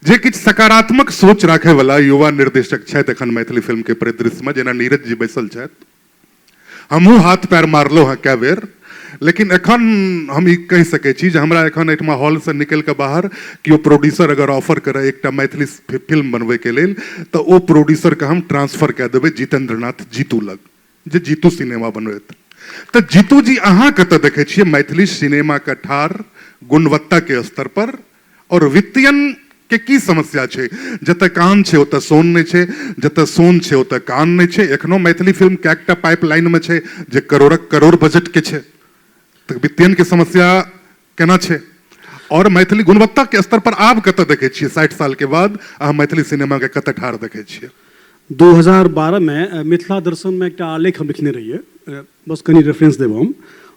जे किछु सकारात्मक सोच राखै वाला युवा निर्देशक छथि एखन मैथिली फिल्म के परिदृश्य में, जेना नीरज जी बैसल छथि, हमहूँ हाथ पैर मारलहुँ हँ कए बेर, लेकिन एखन हम ई कहि सकै छी जे हमरा एखन एहिठमा हॉलसँ निकलि कऽ बाहर केओ प्रोड्यूसर अगर ऑफर करय एकटा मैथिली फिल्म बनबैके लेल, तऽ ओ प्रोड्यूसरके हम ट्रांसफर कए देबै जितेन्द्रनाथ जीतू लग, जे जीतू सिनेमा बनबैत। तऽ जीतू जी, अहाँ कतऽ देखै छियै मैथिली सिनेमाके ठाढ़ गुणवत्ताके स्तर पर, और वित्तीयन के की समस्या छै? जतऽ कान छै ओतऽ सोन नहि छै, जतऽ सोन छै ओतऽ कान नहि छै। एखनो मैथिली फिल्म कएकटा पाइपलाइन मे छै जे करोड़क करोड़ बजट के छै, तऽ वित्तीयन के समस्या केना छै, और मैथिली गुणवत्ता के स्तर पर आब कतऽ देखै छियै? 60 साल के बाद अहाँ मैथिली सिनेमा के कतऽ ठाढ़ देखै छियै? 2012 मे मिथिला दर्शन मे एकटा आलेख हम लिखने रहियै, बस कनि रेफरेंस देब हम।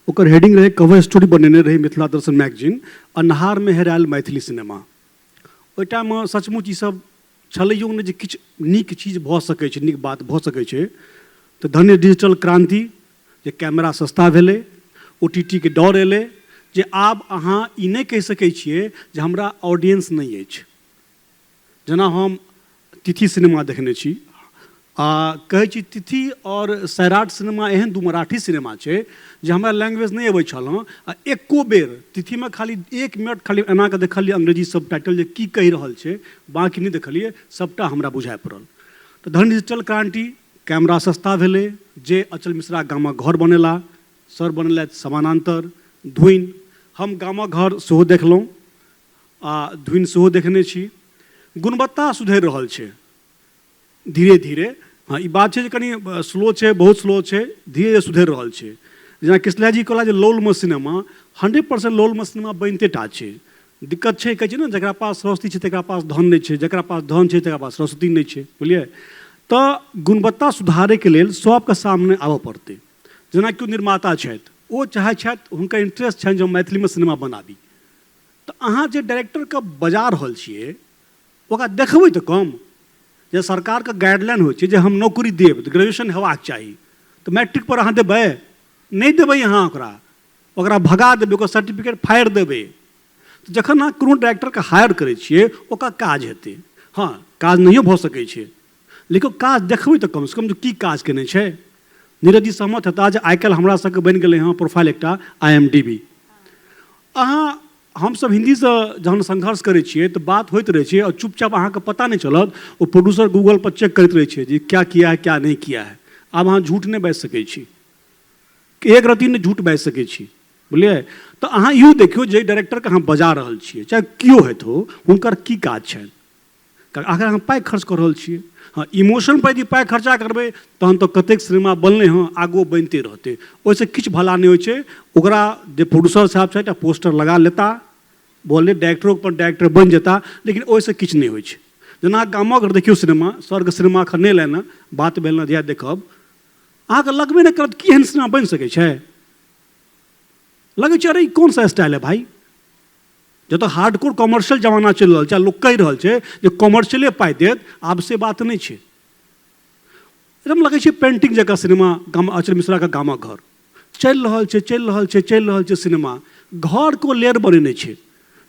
ओकर हेडिंग रहै, कवर स्टोरी बनेने रहै मिथिला दर्शन मैगजीन, अन्हारमे हेरायल मैथिली सिनेमा। ओहि टाइममे सचमुच ईसब छलैयो नहि जे किछु नीक चीज भऽ सकै छै, नीक बात भऽ सकै छै। तऽ धन्य डिजिटल क्रान्ति जे कैमरा सस्ता भेलै, ओ टी टी के डर एलै जे आब अहाँ ई नहि कहि सकै छियै जे हमरा ऑडियंस नहि अछि। जेना हम तिथि सिनेमा देखने छी आ कहै छी तिथि आओर सैराट सिनेमा एहन दू मराठी सिनेमा छै जे हमरा लैंग्वेज नहि अबै छल हँ, आ एको बेर तिथिमे खाली एक मिनट खाली एना कऽ देखलियै अंग्रेजी सब टाइटल जे की कहि रहल छै, बाँकी नहि देखलियै, सबटा हमरा बुझाइ पड़ल। तऽ धन डिजिटल क्रान्ति, कैमरा सस्ता भेलै, जे अचल मिश्रा गामक घर बनेला, सर बनेलथि समानान्तर, धुनि, हम गामक घर सेहो देखलहुँ आ धुनि सेहो देखने छी। गुणवत्ता सुधरि रहल छै धीरे धीरे। हँ, ई बात छै जे कनि स्लो छै, बहुत स्लो छै, धीरे धीरे सुधरि रहल छै। जेना किसलय जी कहला जे लौलमे सिनेमा, 100% लौलमे सिनेमा बनिते टा छै। दिक्कत छै, कहै छै ने, जकरा पास सरस्वती छै तकरा पास धन नहि छै, जकरा पास धन छै तकरा पास सरस्वती नहि छै, बुझलियै? तऽ गुणवत्ता सुधारैके लेल सबके सामने आबऽ पड़तै। जेना केओ निर्माता छथि, ओ चाहै छथि, हुनकर इंट्रेस्ट छनि जे हम मैथिलीमे सिनेमा बनाबी, तऽ अहाँ जे डायरेक्टरके बजा रहल छियै ओकरा देखबै तऽ कम। जे सरकारके गाइडलाइन होइ छै जे हम नौकरी देब तऽ ग्रेजुएशन हेबाक चाही, तऽ मैट्रिक पर अहाँ देबै नहि देबै, अहाँ ओकरा ओकरा भगा देबै, ओकर सर्टिफिकेट फाड़ि देबै। तऽ जखन अहाँ कोनो डायरेक्टरके हायर करै छियै ओकर काज हेतै, हँ काज नहियो भऽ सकै छै, लेकिन काज देखबै तऽ कमसँ कम जे की काज केने छै। नीरज जी सहमत हेताह जे आइ काल्हि हमरा सबके बनि गेलै हँ प्रोफाइल एकटा I am D बी। अहाँ हमसब हिन्दीसँ जहन संघर्ष करै छियै तऽ बात होइत रहै छै और चुपचाप अहाँके पता नहि चलत, ओ प्रोड्यूसर गूगल पर चेक करैत रहै छै जे क्या किया है क्या नहीं किया है। आब अहाँ झूठ नहि बाजि सकै छी, एक रत्ती नहि झूठ बाजि सकै छी, बुझलियै? तऽ अहाँ इहो देखियौ जे डायरेक्टरके अहाँ बजा रहल छियै, चाहे केओ हेतौ, हुनकर की काज छनि, आखिर अहाँ पाइ खर्च कऽ रहल छियै। हँ, इमोशन पर यदि पाइ खर्चा करबै तहन तऽ कतेक सिनेमा बनलै हँ, आगुओ बनिते रहतै, ओहिसँ किछु भला नहि होइ छै। ओकरा जे प्रोड्यूसर साहब छथि पोस्टर लगा लेता, बोलले डायरेक्टरो अपन डायरेक्टर बनि जेता, लेकिन ओहिसँ किछु नहि होइ छै। जेना गामक घर देखियौ सिनेमा, स्वर्ग सिनेमा एखन नहि एलनि हँ, बात भेल हँ जहिया देखब अहाँके लगबे नहि करत कि एहन सिनेमा बनि सकै छै। लगै छै अरे ई कोन सा स्टाइल है भाई। जतऽ हार्डकोर कॉमर्शियल जमाना चलि रहल छै आ लोक कहि रहल छै जे कॉमर्शियले पाइ देत, आब से बात नहि छै। एकदम लगै छै पेंटिंग जकाँ सिनेमा, गाम अचल मिश्राके गामक घर चलि रहल छै, चलि रहल छै, चलि रहल छै सिनेमा। घरके ओ लेयर बनेने छै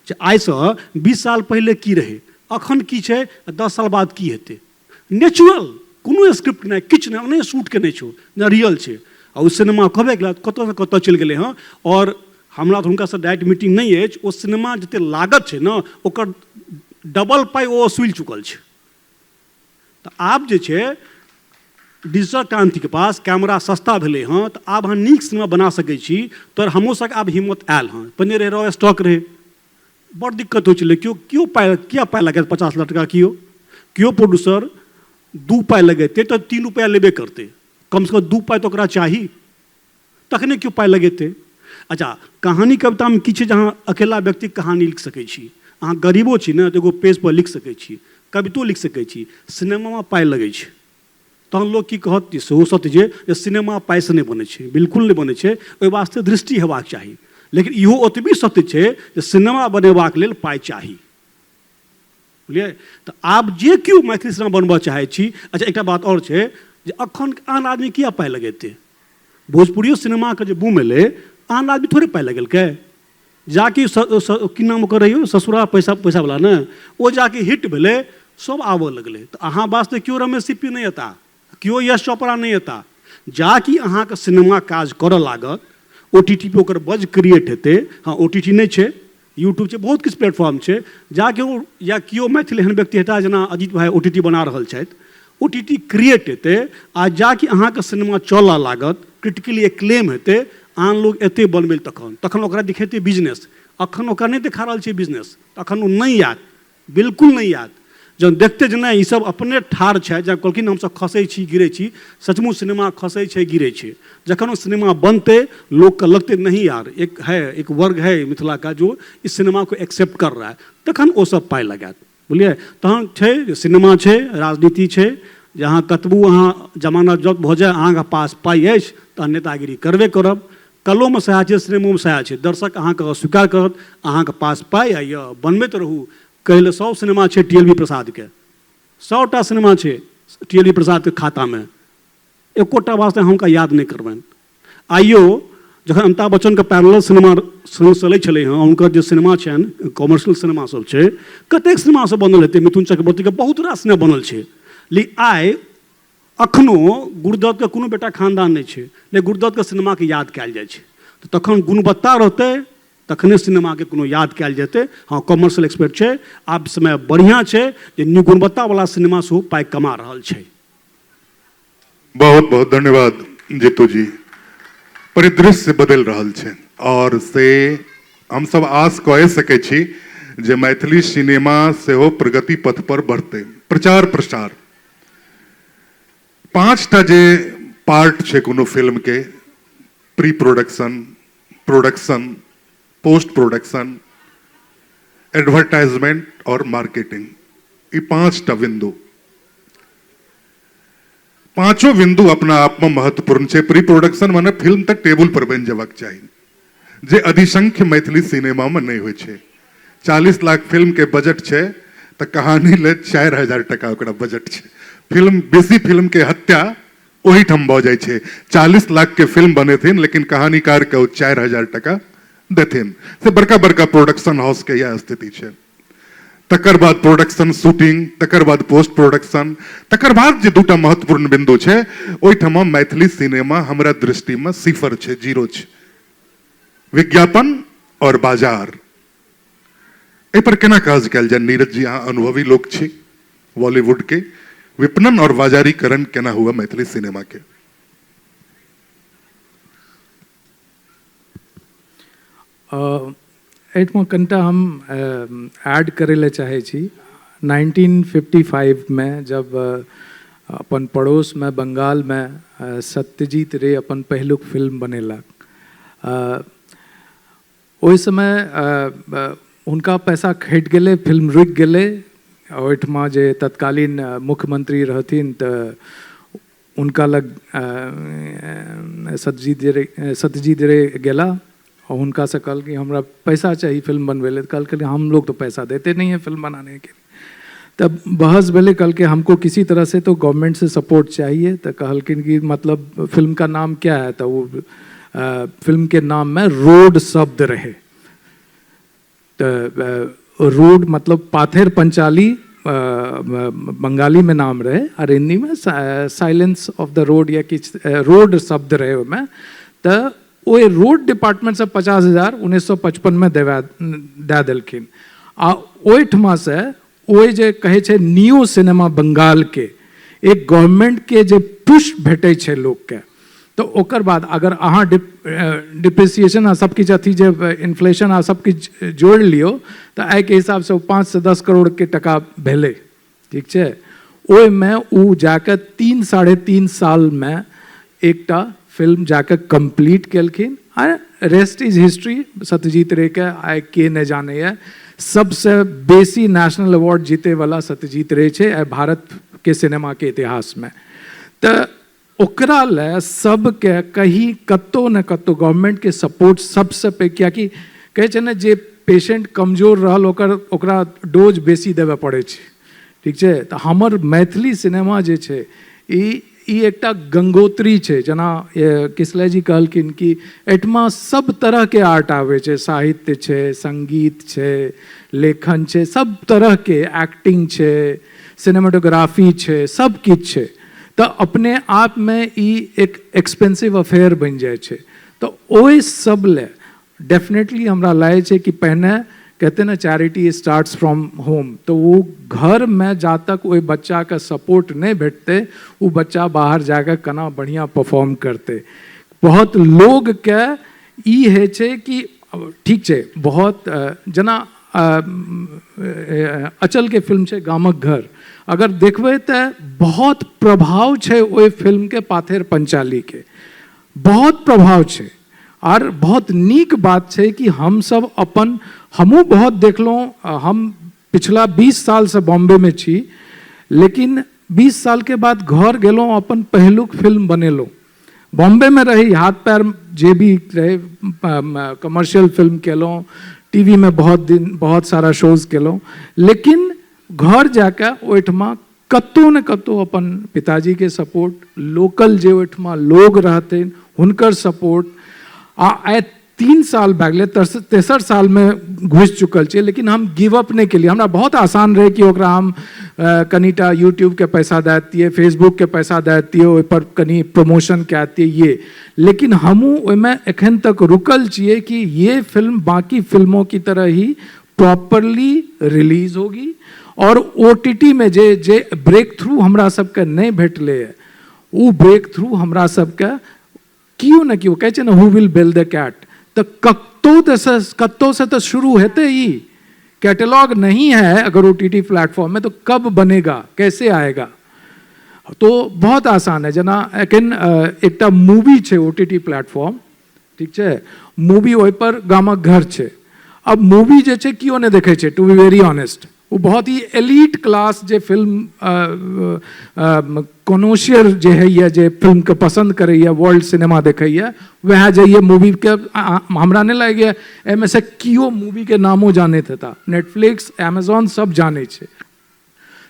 जे आइसँ 20 साल पहिले की रहै, अखन की छै, आ 10 साल बाद की हेतै। नेचुरल, कोनो स्क्रिप्ट नहि, किछु नहि, ओनाहिए शूट केने छौ, जेना रियल छै। आ ओ सिनेमा कहबे केला कतऽसँ कतऽ चलि गेलै हँ। आओर हमरा तऽ हुनकासँ डायरेक्ट मीटिंग नहि अछि, ओ सिनेमा जतेक लागत छै ने ओकर डबल पाइ ओ वसूलि चुकल छै। तऽ आब जे छै डिजिटल क्रान्तिके पास कैमरा सस्ता भेलै हँ, तऽ आब अहाँ नीक सिनेमा बना सकै छी। तर हमरो सबके आब हिम्मत आयल हँ। पहिने रहै रॉ स्टॉक रहै, बड़ दिक्कत होइ छलै। केओ केओ पाइ किया पाइ लगेतै 50 लाख टका, केओ केओ प्रोड्यूसर 2 पाइ लगेतै तऽ 3 रुपैआ लेबे करतै, कमसँ कम 2 पाइ तऽ ओकरा चाही, तखने केओ पाइ लगेतै। अच्छा, कहानी कवितामे की छै जे अहाँ अकेला व्यक्तिके कहानी लिख सकै छी, अहाँ गरीबो छी ने तऽ एगो पेजपर लिख सकै छी, कवितो लिख सकै छी। सिनेमामे पाइ लगै छै, तहन लोक की कहत, सेहो सत्य छै जे सिनेमा पाइसँ नहि बनै छै, बिल्कुल नहि बनै छै, ओहि वास्ते दृष्टि हेबाक चाही। लेकिन इहो ओतबी सत्य छै जे सिनेमा बनेबाक लेल पाइ चाही, बुझलियै। तऽ आब जे केओ मैथिली सिनेमा बनबऽ चाहै छी, अच्छा एकटा बात आओर छै जे अखन आन आदमी किया पाइ लगेतै? भोजपुरियो सिनेमाके जे बूम एलै, आन आदमी थोड़े पाइ लगेलकै। जाकि की नाम ओकर रहियौ, ससुरा पैसा पैसावला ने, ओ जाकि हिट भेलै, सब आबऽ लगलै। तऽ अहाँ वास्ते केओ रमेश सिप्पी नहि एता, केओ यश चोपड़ा नहि एता। जाकि अहाँके सिनेमा काज करऽ लागत, ओ टी टी पे ओकर बज क्रिएट हेतै। हँ, ओ टी टी नहि छै, यूट्यूब छै, बहुत किछु प्लेटफॉर्म छै, जाकि ओ या केओ मैथिल एहन व्यक्ति हेता जेना अजीत भाइ ओ टी टी बना रहल छथि, ओ टी टी क्रिएट हेतै आ जाकि अहाँके सिनेमा चलऽ लागत, क्रिटिकली एक्लेम हेतै, आन लोक एतै बनबै लए, तखन तखन ओकरा दिखेतै बिजनेस। अखन ओकरा नहि देखा रहल छै बिजनेस, तखन ओ नहि आयत, बिल्कुल नहि आयत। जहन देखतै जे नहि ई सब अपने ठाढ़ छथि, जब कहलखिन हमसब खसै छी गिरै छी, सचमुच सिनेमा खसै छै गिरै छै। जखन ओ सिनेमा बनतै लोकके लगतै नहीं यार एक है, एक वर्ग है मिथिला का जो इस सिनेमा को एक्सेप्ट कर रहा है, तखन ओ सब पाइ लगायत, बुझलियै। तहन छै जे सिनेमा छै, राजनीति छै, जे अहाँ कतबो अहाँ जमाना जब भऽ जाय अहाँके पास पाइ अछि तऽ नेतागिरी करबे करब। कलोमे सएह छै, सिनेमोमे सएह छै। दर्शक अहाँके अस्वीकार करत, अहाँके पास पाइ आइए बनबैत रहू। कहै लए 100 सिनेमा छै टी एल वी प्रसादके, 100टा सिनेमा छै टी एल वी प्रसादके खातामे, एकोटा वास्ते हुनका याद नहि करबनि। आइयो जखन अमिताभ बच्चनके पैरेलल सिनेमा चलै छलै हँ, हुनकर जे सिनेमा छनि कॉमर्शियल सिनेमा सब छै, कतेक सिनेमा सब बनल हेतै, मिथुन चक्रवर्तीके बहुत रास सिनेमा बनल छै। लेकिन आइ अखनो गुरुदत्तके कोनो बेटा खानदान नहि छै, लेकिन गुरुदत्तके सिनेमाके याद कयल जाइ छै। तऽ तखन गुणवत्ता रहतै तखने सिनेमाके कोनो याद कयल जेतै। हँ, कॉमर्शियल एक्सपर्ट छै, आब समय बढ़िआँ छै जे न्यू गुणवत्तावला सिनेमा सेहो पाइ कमा रहल छै। बहुत बहुत धन्यवाद जीतू जी। परिदृश्य बदलि रहल छै और से हमसब आस कए सकै छी जे मैथिली सिनेमा सेहो प्रगति पथ पर बढ़तै। प्रचार प्रसार 5टा जे पार्ट छै कोनो फिल्म के, pre production, production, post production, advertisement और मार्केटिंग, ई 5टा बिंदु, पांचों बिंदु अपना आप में महत्वपूर्ण छै। प्री प्रोडक्शन माने फिल्म तक टेबुल पर बनि जेबाक चाही, जे अधिसंख्य मैथिली सिनेमा में नहीं होइ छै। 40 लाख फिल्म के बजट छै तऽ कहानी ले 4000 टका ओकरा बजट छै। फिल्म बेसी फिल्म के हत्या ओहिठाम भऽ जाइ छै। 40 लाख के फिल्म बनेथिन लेकिन कहानीकार के ओ 4000 टका देथिन, से बड़का बड़का प्रोडक्शन हाउस के यह स्थिति छै। तकर बाद प्रोडक्शन शूटिंग, तकर बाद पोस्ट प्रोडक्शन, तकर बाद जे दूटा महत्वपूर्ण बिंदु छै ओहिठाम मैथिली सिनेमा हमरा दृष्टिमे सिफर छै, जीरो छै, विज्ञापन और बाजार। एहि पर केना काज कयल जाय? नीरज जी अहाँ अनुभवी लोक छी बॉलीवुड के, विपणन और बाजारीकरण केना हुआ मैथिली सिनेमा के? एहिठाम कनिटा हम ऐड करै लए चाहै छी। 1955 में जब अपन पड़ोसमे बंगालमे सत्यजीत रे अपन पहिलुक फिल्म बनेलक, ओहि समय हुनका पैसा खटि गेलै, फिल्म रुकि गेलै। ओहिठमा जे तत्कालीन मुख्यमंत्री रहथिन तऽ हुनका लग सत्यजीत रे गेला आ हुनकासँ कहलकै हमरा पैसा चाही फिल्म बनबै लए। तऽ कहलकै हम लोग तो पैसा देते नहीं है फिल्म बनाने के। तब बहस भेलै, कहलकै हमको किसी तरह से तो गवर्नमेंट से सपोर्ट चाहिए। तऽ कहलखिन कि मतलब फिल्म का नाम क्या है? तऽ ओ फिल्म के नाममे रोड शब्द रहै। तऽ रोड मतलब पाथेर पंचाली बंगाली में नाम रहे और हिंदी में साइलेंस ऑफ the road या किछु रोड शब्द रहे ओहिमे। तऽ ओहि रोड डिपार्टमेंटसँ 50,000 1955मे देवा दए देलखिन। आ ओहिठमासँ ओहि जे कहै छै नियो सिनेमा बंगालके एक गवर्नमेंटके जे पुश भेटै छै लोकके, तऽ ओकर बाद अगर अहाँ डिप्रिसिएशन आ सब किछु अथी जे इन्फ्लेशन आ सब किछु जोड़ि लियौ तऽ आइके हिसाबसँ ओ 5 से 10 करोड़के टका भेलै, ठीक छै? ओहिमे ओ जाकऽ 3 साढ़े 3 सालमे एकटा फिल्म जाकऽ कम्प्लीट केलखिन आ रेस्ट is history. Satyajit रेके आइ के नहि जानैए? सबसँ बेसी नेशनल अवार्ड जीतैवला सत्यजीत रे छै आइ भारतके सिनेमाके इतिहासमे। तऽ ओकरा लए सबके कहीं कतहु ने कतहु गवर्नमेंटके सपोर्ट सबसँ पैघ, कियाकि कहै छै ने जे पेशेंट कमजोर रहल ओकर ओकरा डोज बेसी देबय पड़ै छै, ठीक छै? तऽ हमर मैथिली सिनेमा जे छै ई ई एकटा गंगोत्री छै। जेना किसलय जी कहलखिन कि एहिठमा सब तरहके आर्ट आबै छै, साहित्य छै, सङ्गीत छै, लेखन छै, सब तरहके एक्टिंग छै, सिनेमाटोग्राफी छै, सब किछु छै। तऽ अपने आपमे ई एक एक्सपेंसिव अफेयर बनि जाइ छै। तऽ ओहि सब लए डेफिनेटली हमरा लागै छै कि पहिने कहते ना, चैरिटी स्टार्ट्स फ्रॉम होम। तऽ ओ घरमे जा तक ओहि बच्चाके सपोर्ट नहि भेटतै, ओ बच्चा बाहर जाकऽ केना बढ़िआँ परफॉर्म करतै? बहुत लोगके ई होइ छै कि ठीक छै, बहुत जेना अचलके फिल्म छै गामक घर, अगर देखबै तऽ बहुत प्रभाव छै ओहि फिल्मके, पाथेर पंचालीके बहुत प्रभाव छै। आर बहुत नीक बात छै कि हमसब अपन हमहूँ बहुत देखलहुँ। हम पिछला 20 सालसँ बॉम्बेमे छी, लेकिन 20 सालके बाद घर गेलहुँ, अपन पहिलुक फिल्म बनेलहुँ। बॉम्बेमे रही, हाथ पैर जे भी रहे, कमर्शियल फिल्म केलहुँ, टीवीमे बहुत दिन बहुत सारा शोज केलहुँ, लेकिन घर जाकऽ ओहिठमा कतहु ने कतहु अपन पिताजीके सपोर्ट, लोकल जे ओहिठमा लोग रहथिन हुनकर सपोर्ट। आ आइ 3 साल भए गेलै, तेसर सालमे घुसि चुकल छियै, लेकिन हम गिव अप नहि केलियै। हमरा बहुत आसान रहै कि ओकरा हम कनिटा यूट्यूबके पैसा दए दैतियै, फेसबुकके पैसा दए दैतियै, ओहिपर कनि प्रमोशन कए दैतियै ये, लेकिन हमहूँ ओहिमे एखन तक रुकल छियै कि ये फिल्म बाकी फिल्मों की तरह ही प्रॉपरली रिलीज होगी और ओटीटी में जे जे ब्रेक थ्रू हमरा सबके नहि भेटलै, ओ ब्रेक थ्रू हमरा सबके केओ ने केओ, कहै छै ने, "who will bell the cat", तऽ कतहु तऽ कतहु से तऽ शुरू हेतै। ई कैटलॉग नहीं है अगर ओटीटी प्लेटफॉर्म में तो कब बनेगा, कैसे आएगा? तो बहुत आसान है। जेना एखन एकटा मूवी छै ओटीटी प्लेटफॉर्म, ठीक छै? मूवी, ओहिपर गामक घर छै। अब मूवी जे छै केओ नहि देखै छै, टू बी वेरी ऑनेस्ट। ओ बहुत ही एलीट क्लास जे फिल्म कोनोसियर जे होइए, जे फिल्मके पसन्द करैए, वर्ल्ड सिनेमा देखैए, वएह जाइए मूवीके। हमरा नहि लागैए एहिमे से केओ मूवीके नामो जानैत हेता। नेटफ्लिक्स, एमेजॉन सब जानै छै।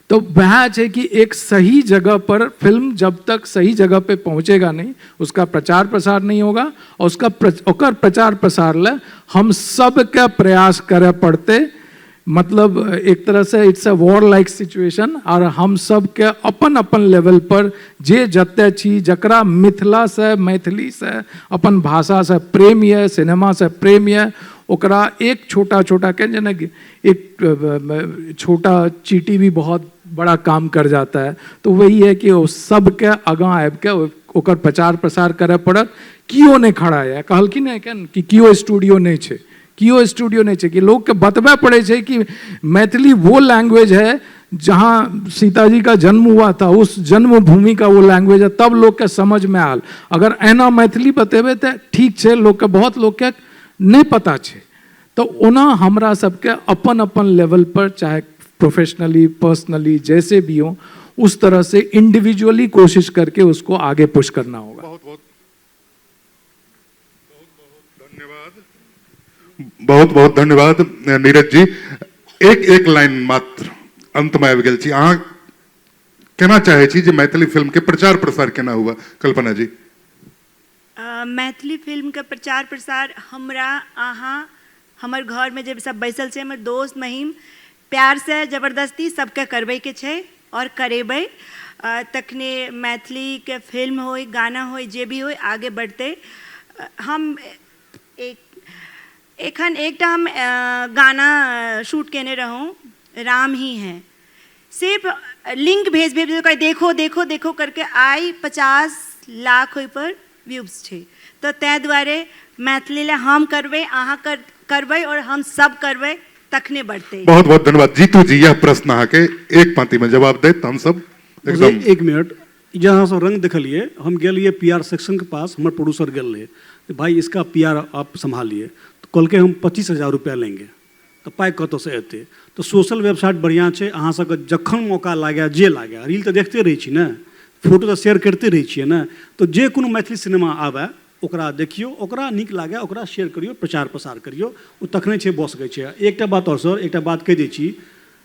तो वह छै कि एक सही जगह पर फिल्म जब तक सही जगह पे पहुंचेगा नहीं, उसका प्रचार प्रसार नहीं होगा। और उसका ओकर प्रचार प्रसार ले हम सबके प्रयास करे पड़ते। मतलब एक तरह से it's a war like situation। और हम सबके अपन अपन लेवल पर जे जते छी, जकरा मिथिला से, मैथिली से, अपन भाषा से प्रेम यऽ, सिनेमा से प्रेम यऽ, ओकरा एक छोटा छोटा के जेना कि एक छोटा चीटी भी बहुत बड़ा काम कर जाता है, तो वही है कि ओ सबके आगाँ आबिके ओकर प्रचार प्रसार करय पड़त। केओ नहि खड़ा यऽ, कहलखिन एखन कि केओ स्टूडियो नहि छै, केओ स्टूडियो नहि छै, कि लोकके बतबय पड़ै छै कि मैथिली वो लैंग्वेज है जहाँ सीता जी का जन्म हुआ था, उस जन्मभूमि का वो लैंग्वेज है, तब लोकके समझमे आयल। अगर एना मैथिली बतेबै तऽ ठीक छै, लोकके, बहुत लोकके नहि पता छै। तऽ ओना हमरा सबके अपन अपन लेवल पर, चाहे प्रोफेशनली, पर्सनली, जैसे भी हो, उस तरह से इंडिविजुअली कोशिश करके उसको आगे पुश करना होगा। बहुत बहुत बहुत बहुत धन्यवाद। बहुत बहुत धन्यवाद नीरज जी। एक एक लाइन मात्र अंतमे आबि गेल छी। अहाँ केना चाहै छी जे मैथिली फिल्म के प्रचार प्रसार केना हुआ? कल्पना जी। मैथिली फिल्मके प्रचार प्रसार हमरा अहाँ हमर घरमे जे सब बैसल छै, हमर दोस्त महिम, प्यारसँ जबरदस्ती सबके करबैके छै आओर करेबै, तखने मैथिलीके फिल्म होइ, गाना होइ, जे भी होइ आगे बढ़तै। हम एक एखन एकटा हम गाना शूट केने रहौं, राम ही हैं, सिर्फ लिंक भेज भेज के देखो देखो देखो करके आइ 50 लाख ओहिपर व्यूज छै। तऽ ताहि दुआरे मैथिली लए हम करबै, अहाँ करबै आओर हम सब करबै, तखने बढ़तै। बहुत बहुत धन्यवाद जीतू जी। यह प्रश्न अहाँके एक पाँति में जवाब देत हम सब एकदम। एक मिनट, जे अहाँ सब रंग देखलिए, हम गेलिए पी आर सेक्शन के पास, हमर प्रोड्यूसर गेल रहे, भाई इसका पी आर आप संभालिए, तो कहलकै हम 25,000 रुपया लेंगे, तऽ पाइ कतऽसँ एतै? तऽ सोशल वेबसाइट बढ़िआँ छै, अहाँ सबके जखन मौका लागै जे लागै, रील तऽ देखते रहै छी ने, फोटो तऽ शेयर करिते रहै छियै ने, तऽ जे कोनो मैथिली सिनेमा आबै ओकरा देखियौ, ओकरा नीक लागै ओकरा शेयर करियौ, प्रचार प्रसार करियौ, ओ तखने छै भऽ सकै छै। एकटा बात आओर सर, एकटा बात कहि दै छी,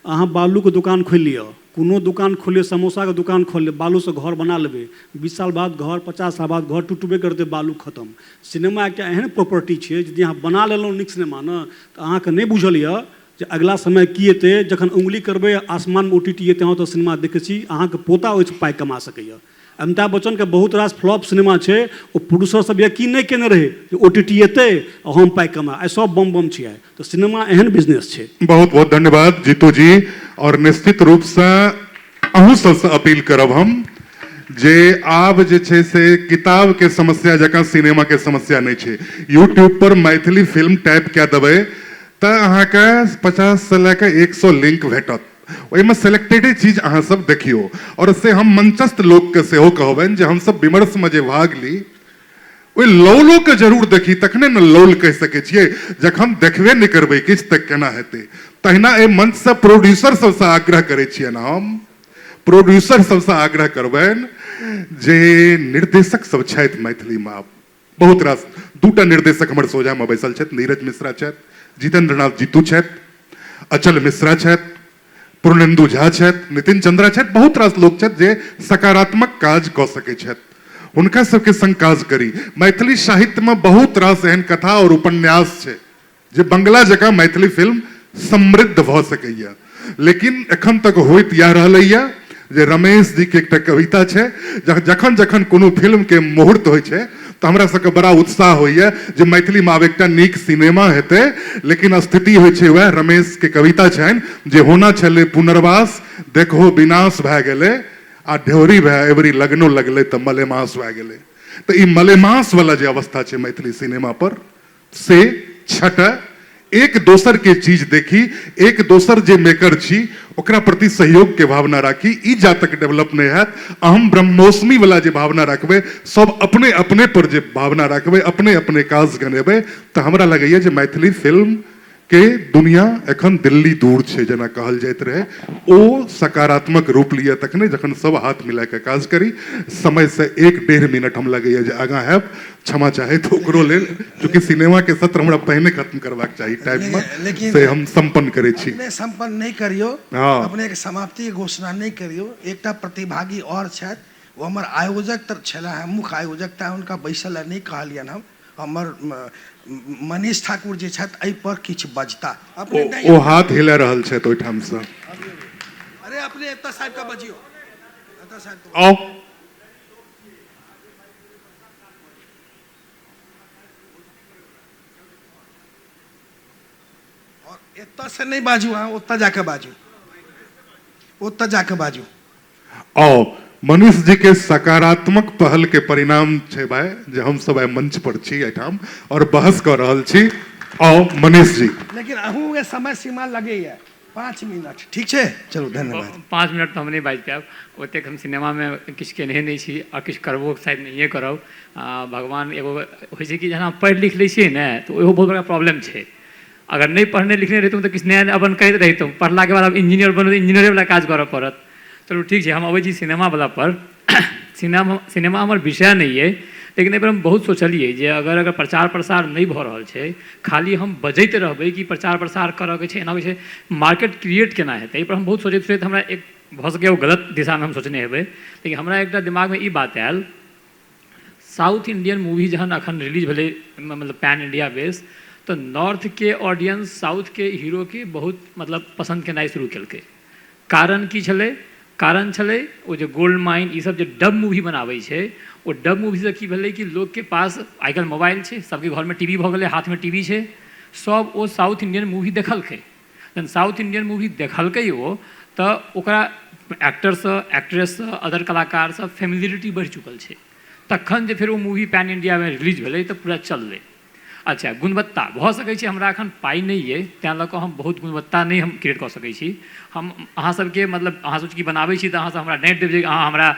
अहाँ बालूके दोकान खोलि लिअ, कोनो दोकान खोलि लिअ, समोसाके दोकान खोलि लिअ, बालूसँ घर बना लेबै, 20 साल बाद घर, 50 साल बाद घर टुटबे करतै, बालू खतम। सिनेमा एकटा एहन प्रॉपर्टी छै यदि अहाँ बना लेलहुँ नीक सिनेमा ने, तऽ अहाँके नहि बुझल यऽ जे अगिला समय की एतै। जखन उंगली करबै आसमानमे ओ टी टी एतै, अहाँ ओतऽ सिनेमा देखै छी, अहाँके पोता ओहिसँ पाइ कमा सकैए। अमिताभ बच्चनके बहुत रास फ्लॉप सिनेमा छै, ओ प्रोड्यूसर सब यकीन नहि केने रहै जे ओ टी टी एतै आ हम पाइ कमा, आइ सब बम बम छै। आइ तऽ सिनेमा एहन बिजनेस छै। बहुत बहुत धन्यवाद जीतू जी। और निश्चित रूपसँ अहूँ सबसँ अपील करब हम जे आब जे छै से किताब के समस्या जकाँ सिनेमा के समस्या नहि छै। यूट्यूब पर मैथिली फिल्म टाइप कए देबै तऽ अहाँके 50 से लए कऽ 100 लिंक भेटत, ओहिमे सेलेक्टेडे चीज अहाँ सब देखियौ। और से हम मंचस्थ लोकके सेहो कहबनि जे हमसब विमर्शमे जे भाग ली ओहि लौलोके जरूर देखी, तखने ने लौल कहि सकै छियै। जखन देखबे नहि करबै किछु तऽ केना हेतै? तहिना एहि मंचसँ प्रोड्यूसर सबसँ आग्रह करै छियनि, हम प्रोड्यूसर सबसँ आग्रह करबनि जे निर्देशक सब छथि मैथिलीमे, आब बहुत रास दूटा निर्देशक हमर सोझामे बैसल छथि, नीरज मिश्रा छथि, जितेंद्र नाथ जीतू छथि, अचल मिश्रा छथि, पूर्णेन्दु झा छथि, नितिन चंद्रा छथि, बहुत रास लोक छथि जे सकारात्मक काज कऽ सकै छथि, हुनका सबके संग काज करी। मैथिली साहित्यमे बहुत रास एहन कथा और उपन्यास छै जे बंगला जकाँ मैथिली फिल्म समृद्ध भऽ सकैए, लेकिन एखन तक होइत इएह रहलैए जे रमेश जीके एकटा कविता छै, जखन जखन कोनो फिल्मके मुहूर्त होइ छै तऽ हमरा सबके बड़ा उत्साह होइए जे मैथिलीमे आब एकटा नीक सिनेमा हेतै, लेकिन स्थिति होइ छै वएह रमेशके कविता छनि जे होना छलै पुनर्वास, देखहो विनाश भए गेलै, आ ढेउरी भए एबरी लगनो लगलै तऽ मलेमास भए गेलै। तऽ ई मलेमासवला जे अवस्था छै मैथिली सिनेमा पर से छटय, एक दोसर के चीज देखी, एक दोसर जे मेकर छी ओकरा प्रति सहयोग के भावना राखी। ई जा तक डेवलप नहीं हैत, अहम ब्रह्मोस्मी वाला जे भावना रखबै, सब अपने अपने पर जे भावना रखबै, अपने अपने काज गनेबै, तऽ हमरा लगैया जे मैथिली फिल्म के दुनिया एखन दिल्ली दूर छै जेना कहल जाइत रहै, ओ सकारात्मक रूप लिअ तखने जखन सब हाथ मिला के काज करी। समय से 1-1.5 मिनट हम लगैया जे आगाँ हैब, क्षमा चाहैत ओकरो लेल, चूँकि सिनेमा के सत्र हमरा पहिने खत्म करबाक चाही टाइम में, लेकिन से हम संपन्न करै छी। अपने संपन्न नहि करियौ, हाँ। अपने के समाप्ति के घोषणा नहि करियौ। एकटा प्रतिभागी और छथि, ओ हमर आयोजक तऽ छलाह हेँ, मुख्य आयोजक, तैं हुनका बैसल लए नहि कहलियनि हम। हमर मनीष ठाकुर जे छथि एहि पर किछु बजता। अपने नहि ओ हाथ हिला रहल छथि ओहिठाम से। अरे अपने एतऽ साहब के बजियौ, एतऽ साहब के। आउ। और एतऽ से नहि बाजू अहाँ, ओतऽ जाके बाजू, ओतऽ जाके बाजू। आओ मनीष जी के सकारात्मक पहल के परिणाम छै भाई जे हम सब आइ मंच पर छी एहिठाम और बहस कऽ रहल छी। आओ मनीष जी। लेकिन अहूँ के समय सीमा लगैया 5 मिनट, ठीक छै? चलू धन्यवाद। 5 मिनट तऽ हम नहि बाजि पायब, ओतेक हम सिनेमामे किछु केनहे नहि छी आ किछु करबो शायद नहिए करब। भगवान एगो होइ छै कि जहन अहाँ पढ़ि लिख लै छियै ने तऽ ओहो बहुत बड़का प्रॉब्लम छै। अगर नहि पढ़ने लिखने रहितहुँ तऽ किछु नया नया अपन करैत रहितहुँ, पढ़लाके बाद आब इंजीनियर बनू तऽ इंजीनियरेवला काज करऽ पड़त। चलू ठीक छै, हम अबै छी सिनेमावला पर। सिनेमा हमर विषय नहि अइ, लेकिन एहिपर हम बहुत सोचलियै जे अगर अगर प्रचार प्रसार नहि भऽ रहल छै, खाली हम बजैत रहबै कि प्रचार प्रसार करयके छै, एना होइ छै, मार्केट क्रिएट केना हेतै, एहिपर हम बहुत सोचैत सोचैत हमरा एक भऽ सकैए ओ गलत दिशामे हम सोचने हेबै, लेकिन हमरा एकटा दिमागमे ई बात आयल, साउथ इंडियन मूवी जहन अखन रिलीज भेलै, मतलब पैन इंडिया बेस, तऽ नॉर्थके ऑडियंस साउथके हीरोके बहुत मतलब पसन्द केनाइ शुरू केलकै। कारण की छलै? कारण छलै ओ जे गोल्ड माइन ईसब जे डब मूवी बनाबै छै, ओ डब मूवीसँ की भेलै कि लोकके पास आइ काल्हि मोबाइल छै, सबके घरमे टी वी भऽ गेलै, हाथमे टी वी छै, सब ओ साउथ इंडियन मूवी देखलकै। जहन साउथ इंडियन मूवी देखलकै ओ, तऽ ओकरा एक्टरसँ, एक्ट्रेससँ, अदर कलाकारसँ फेमिलियरिटी बढ़ि चुकल छै। तखन जे फेर ओ मूवी पैन इंडियामे रिलीज भेलै तऽ पूरा चललै। अच्छा, गुणवत्ता भऽ सकै छै, हमरा एखन पाइ नहि अइ, तैँ लऽ कऽ हम बहुत गुणवत्ता नहि हम क्रिएट कऽ सकै छी। हम अहाँ सबके मतलब अहाँ सब चूँकि बनाबै छी तऽ अहाँ सब हमरा डाँटि देब जे अहाँ हमरा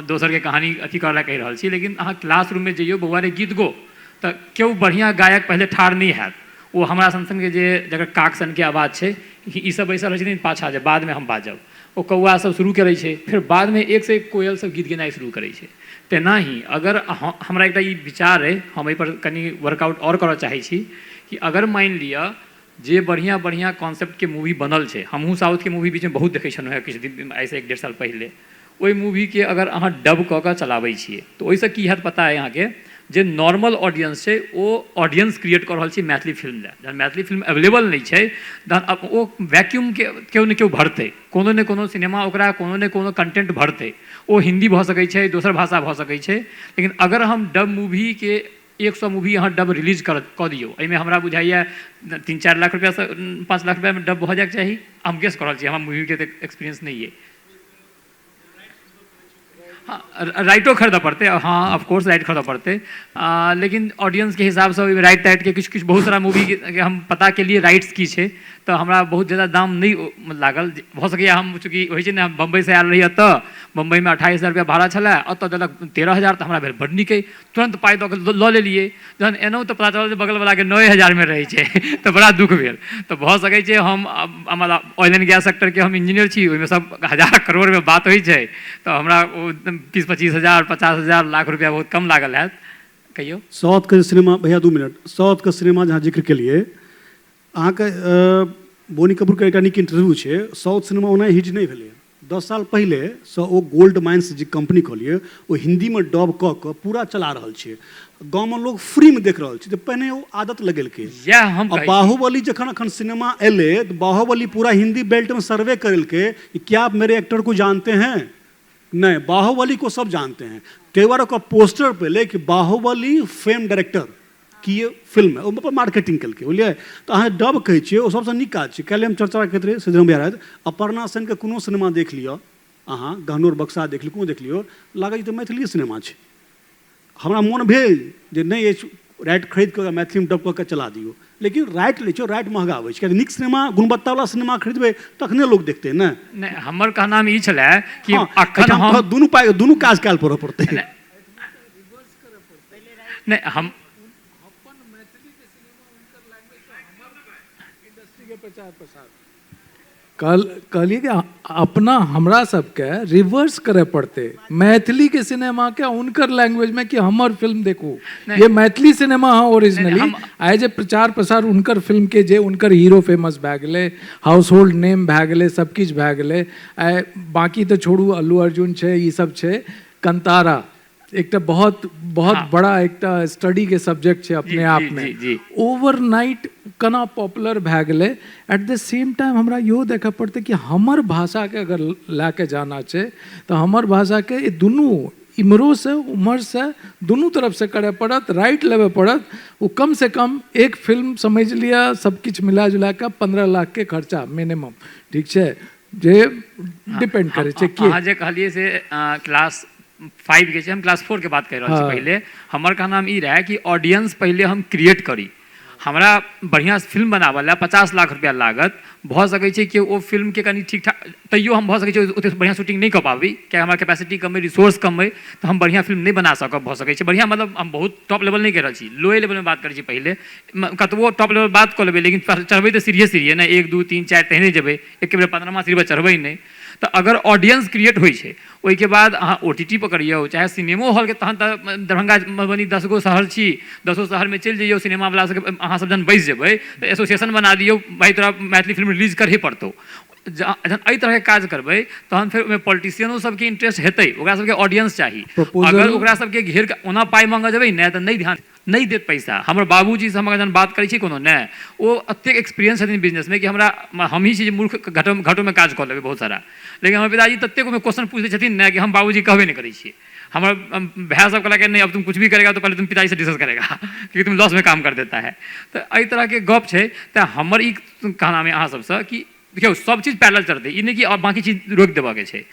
दोसरके कहानी अथी करऽ लए कहि रहल छी, लेकिन अहाँ क्लास रूममे जइयौ, बौआ रे गीत गो, तऽ केओ बढ़िआँ गायक पहिले ठाढ़ नहि हैत। ओ हमरा सन सनके जे जकर काक सनके आवाज छै, ई सब बैसल रहै छथिन पाछाँ जे बादमे हम बाजब। ओ कौआ सब शुरू करै छै, फेर बादमे एकसँ एक कोयल सब गीत गेनाइ शुरू करै छै। तेनाही अगर हमरा एकटा ई विचार अइ, हम एहिपर कनि वर्कआउट आओर करऽ चाहै छी कि अगर मानि लिअ जे बढ़िआँ बढ़िआँ कॉन्सेप्टके मूवी बनल छै, हमहूँ साउथके मूवी बीचमे बहुत देखै छलहुँ हेँ किछु दिन आइसँ एक डेढ़ साल पहिले, ओहि मूवीके अगर अहाँ डब कऽ कऽ चलाबै छियै तऽ ओहिसँ की हैत पता अइ अहाँके, जे नॉर्मल ऑडियंस छै ओ ऑडियंस क्रिएट कऽ रहल छै मैथिली फिल्म लए। जहन मैथिली फिल्म अवेलेबल नहि छै तहन ओ वैक्यूमके केओ ने केओ भरतै, कोनो ने कोनो सिनेमा ओकरा कोनो ने कोनो कंटेंट भरतै। ओ हिन्दी भऽ सकै छै, दोसर भाषा भऽ सकै छै, लेकिन अगर हम डब मूवीके 100 मूवी अहाँ डब रिलीज कऽ दियौ, एहिमे हमरा बुझाइए 3-4 लाख रुपैआसँ 5 लाख रुपैआमे डब भऽ जाइके चाही। हम गेस कऽ रहल छी, हमरा मूवीके एतेक एक्सपीरियंस नहि अइ। हँ, राइटो खरीदऽ पड़तै, हँ ऑफकोर्स राइट खरीदऽ पड़तै, लेकिन ऑडियंसके हिसाबसँ ओहिमे राइट ताइटके किछु किछु बहुत सारा मूवीके हम पता केलियै राइट्स की छै, तऽ हमरा बहुत जादा दाम नहि लागल। भऽ सकैए हम चूँकि होइ छै ने, हम बम्बइसँ आयल रही एतऽ, बम्बइमे 28,000 रुपैआ भाड़ा छलै, ओतऽ देलक 13,000, तऽ हमरा भेल बड्ड नीक अइ, तुरन्त पाइ दऽ कऽ लऽ लेलियै। जहन एलहुँ तऽ पता चलल जे बगलवलाके 9,000मे रहै छै, तऽ बड़ा दुःख भेल। तऽ भऽ सकै छै हम ऑयल एंड गैस सेक्टरके हम इंजीनियर छी, ओहिमे सब हजार करोड़मे बात होइ छै, तऽ हमरा ओ 20-25 हजार 50,000 लाख रुपैआ बहुत कम लागल हैत। कहियौ। साउथके सिनेमा भैया 2 मिनट, साउथके सिनेमा जहाँ जिक्र केलियै, अहाँके बोनी कपूरके एकटा नीक इंटरव्यू छै, साउथ सिनेमा ओना हिट नहि भेलै। 10 साल पहिलेसँ ओ गोल्ड माइंस जे कम्पनी कहलियै ओ हिन्दीमे डब कऽ कऽ पूरा चला रहल छै, गाँवमे लोक फ्रीमे देख रहल छै, तऽ पहिने ओ आदत लगेलकै। इएह हम आ बाहुबली जखन अखन सिनेमा एलै तऽ बाहुबली पूरा हिन्दी बेल्टमे सर्वे करेलकै कि क्या आप मेरे एक्टर को जानते हैं? नहीं, बाहुबली को सब जानते हैं। ताहि दुआरे ओकर पोस्टर पर एलै कि बाहुबली फेम डायरेक्टर की ये फिल्म है, ओहिमे अपन मार्केटिंग केलकै, बुझलियै। तऽ अहाँ डब कहै छियै ओ सबसँ नीक काज छै। काल्हि हम चर्चा करैत रहियै सिद्धराम भैया रहथि, अपर्णा सेनके कोनो सिनेमा देख लिअ अहाँ, गहनोर बक्सा देख लिअ, कोनो देख लियौ, लागै छै तऽ मैथिलीए सिनेमा छै। हमरा मोन भेल जे नहि अछि राइट खरीद कऽ मैथिलीमे डब कऽ के चला दियौ, लेकिन राइट लै छै, राइट महगा आबै छै, कियाकि नीक सिनेमा गुणवत्तावला सिनेमा खरीदबै तखने लोक देखतै ने। नहि, हमर कहनाम ई छलै कि अखन हम दुनू पाइ दुनू काज कयल पड़ऽ पड़तै। नहि, हम कहलियै कि अपना हमरा सबके रिवर्स करय पड़तै मैथिलीके सिनेमाके हुनकर लैंग्वेजमे, कि हमर फिल्म देखू, ये मैथिली सिनेमा है ओरिजिनली। आइ जे प्रचार प्रसार हुनकर फिल्मके, जे हुनकर हीरो फेमस भए गेलै, हाउस होल्ड नेम भए गेलै, सब किछु भए गेलै। आइ बाँकी तऽ छोड़ू, अल्लू अर्जुन छै, ई सब छै, कंतारा एकटा बहुत बहुत बड़ा एकटा स्टडी के सब्जेक्ट छै अपने आप में, ओवरनाइट केना पॉपुलर भए गेलै। एट the same time हमरा इहो देखऽ पड़तै कि हमर भाषाके अगर लए के जाना छै तऽ हमर भाषाके दुनू इम्हरोसँ उम्हरसँ दुनू तरफसँ करय पड़त, राइट लेबय पड़त। ओ कम से कम एक फिल्म समझि लिअ सब किछु मिला जुला कऽ 15 लाखके खर्चा मिनिमम, ठीक छै, जे डिपेंड करै छै। कि अहाँ जे कहलियै से क्लास 5 के छै, हम क्लास 4 के बात कहि रहल छी। पहिले हमर कहनाम ई रहै कि ऑडियंस पहिले हम क्रिएट करी। हमरा बढ़िआँ फिल्म बनाबऽ लए 50 लाख रुपैआ लागत, भऽ सकै छै कि ओ फिल्मके कनि ठीक ठाक, तैयो हम भऽ सकै छै ओतेक बढ़िआँ शूटिंग नहि कऽ पाबी, किएकि हमरा कैपेसिटी कम अइ, रिसोर्स कम अइ, तऽ हम बढ़िआँ फिल्म नहि बना सकब। भऽ सकै छै बढ़िआँ, मतलब हम बहुत टॉप लेवल नहि कहि रहल छी, लोए लेवलमे बात करै छी। पहिले कतबो टॉप लेवल बात कऽ लेबै, लेकिन चढ़बै तऽ सीढ़िए सीढ़िए ने, 1 2 3 4 तेहने जेबै, एके बेर 15मा सीढ़ी पर चढ़बै नहि। तऽ अगर ऑडियंस क्रिएट होइ छै, ओहिके बाद अहाँ ओ टी टी पकड़ियौ चाहे सिनेमो हॉलके, तहन तऽ दरभंगा मधुबनी 10 गो शहर छी, 10 शहरमे चलि जइयौ, सिनेमावला सबके अहाँ सब जहन बैस जेबै तऽ एसोसिएशन बना दियौ, भाइ तोरा मैथिली फिल्म रिलीज करहे पड़तौ। जहन एहि तरहके काज करबै तहन फेर ओहिमे पॉलिटिशियनो सबके इंट्रेस्ट हेतै, ओकरा सबके ऑडियंस चाही। अगर ओकरा सबके घेर कऽ ओना पाइ माँगऽ जेबै ने तऽ नहि ध्यान नहि देत पैसा। हमर बाबूजीसँ हम अगर जहन बात करै छी कोनो ने, ओ एतेक एक्सपीरियंस छथिन बिजनेसमे कि हमरा हमही छी जे मूर्ख घटोमे काज कऽ लेबै बहुत सारा, लेकिन हमर पिताजी ततेक ओहिमे क्वेश्चन पूछि दै छथिन ने कि हम बाबूजी कहबे नहि करै छियै। हमर भाय सब कहलक नहीं अब तुम कुछ भी करेगा तो पहले तुम पिताजी से डिस्कस करेगा क्योंकि तुम लॉस में काम कर देता है। तऽ एहि तरहके गप छै। तऽ हमर ई कहनामे अहाँ सबसँ कि देखियौ सब चीज पैरेलल चलतै, ई नहि कि आओर बाँकी चीज रोकि देबऽके छै।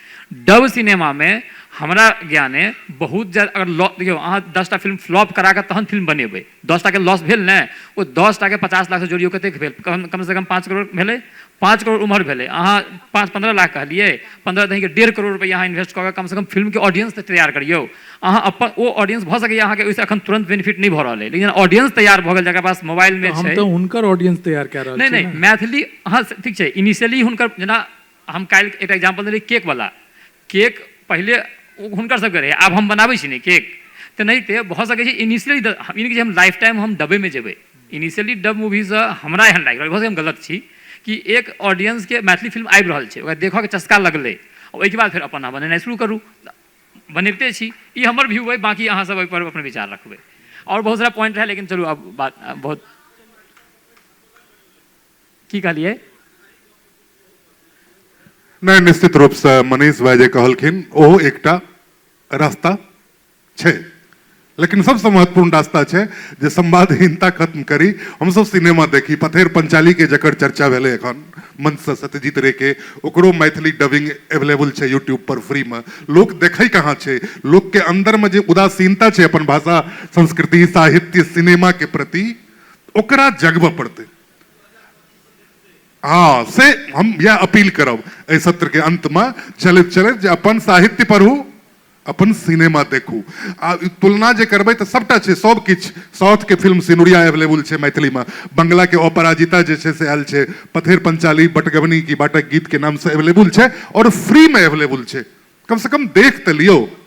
डब सिनेमामे हमरा ज्ञाने बहुत ज्यादा अगर देखियौ अहाँ 10 टा फिल्म फ्लॉप करा कऽ तहन फिल्म बनेबै, 10 टाके लॉस भेल ने, ओ 10 टाके 50 लाखसँ जोड़ियौ कतेक भेल, कमसँ कम 5 करोड़ भेलै, 5 करोड़ उम्हर भेलै। अहाँ 5-15 लाख कहलियै, 15 दहीके 1.5 करोड़ रुपैआ अहाँ इन्वेस्ट कऽ कऽ कमसँ कम फिल्मके ऑडियंस तऽ तैयार करियौ। अहाँ अपन ओ ऑडियंस भऽ सकैए अहाँके ओहिसँ अखन तुरन्त बेनिफिट नहि भऽ रहल अइ, लेकिन ऑडियंस तैयार भऽ गेल जकरा पास मोबाइलमे हम छै। तऽ हुनकर ऑडियंस तैयार कए रहल नहि छी नहि ने। मैथिली हाँ ठीक छै, इनिशियली हुनकर जेना हम काल्हि एकटा एग्जाम्पल देलियै केकवला, केक पहिले हुनकर सबके रहै, आब हम बनाबै छी ने केक, तेनाहिते भऽ सकै छै इनिशियली ई नहि कि हम लाइफ टाइम हम डबेमे जेबै। इनिशियली डब मूवीसँ हमरा एहन लागि रहल, भऽ सकै हम गलत छी, कि एक ऑडियंसके मैथिली फिल्म आबि रहल छै, ओकरा देखऽके चस्का लगलै, ओहिके बाद फेर अपन अहाँ बनेनाइ शुरू करू, बनेबिते छी। ई हमर व्यू अइ, बाँकी अहाँ सब एहिपर अपन विचार रखबै। आओर बहुत सारा पॉइंट रहै, लेकिन चलू आब बात बहुत की कहलियै। नहि, निश्चित रूपसँ मनीष भाई जे कहलखिन ओहो एकटा रास्ता छै, लेकिन सबसँ महत्वपूर्ण रास्ता छै जे संवादहीनता खत्म करी, हमसब सिनेमा देखी। पथेर पंचाली के जकर चर्चा भेलै एखन मंचसँ सत्यजीत रे के, ओकरो मैथिली डबिंग अवेलेबल छै यूट्यूब पर फ्रीमे। लोक देखै कहाँ छै? लोकके अन्दरमे जे उदासीनता छै अपन भाषा संस्कृति साहित्य सिनेमा के प्रति, ओकरा जगबऽ पड़तै। हाँ, से हम यह अपील करब एहि सत्र के अंतमे चलैत चलैत जे अपन साहित्य पढ़ू, अपन सिनेमा देखू। आ तुलना जे करबै तऽ सबटा छै, सब किछु। साउथ के फिल्म सिनुरिया अवेलेबल छै मैथिलीमे, बंगला के अपराजिता जे छै से आयल छै, पथेर पंचाली बटगबनी की बाटक गीत के नामसँ अवेलेबल छै और फ्रीमे अवेलेबल छै। कम से कम देख तऽ लियौ।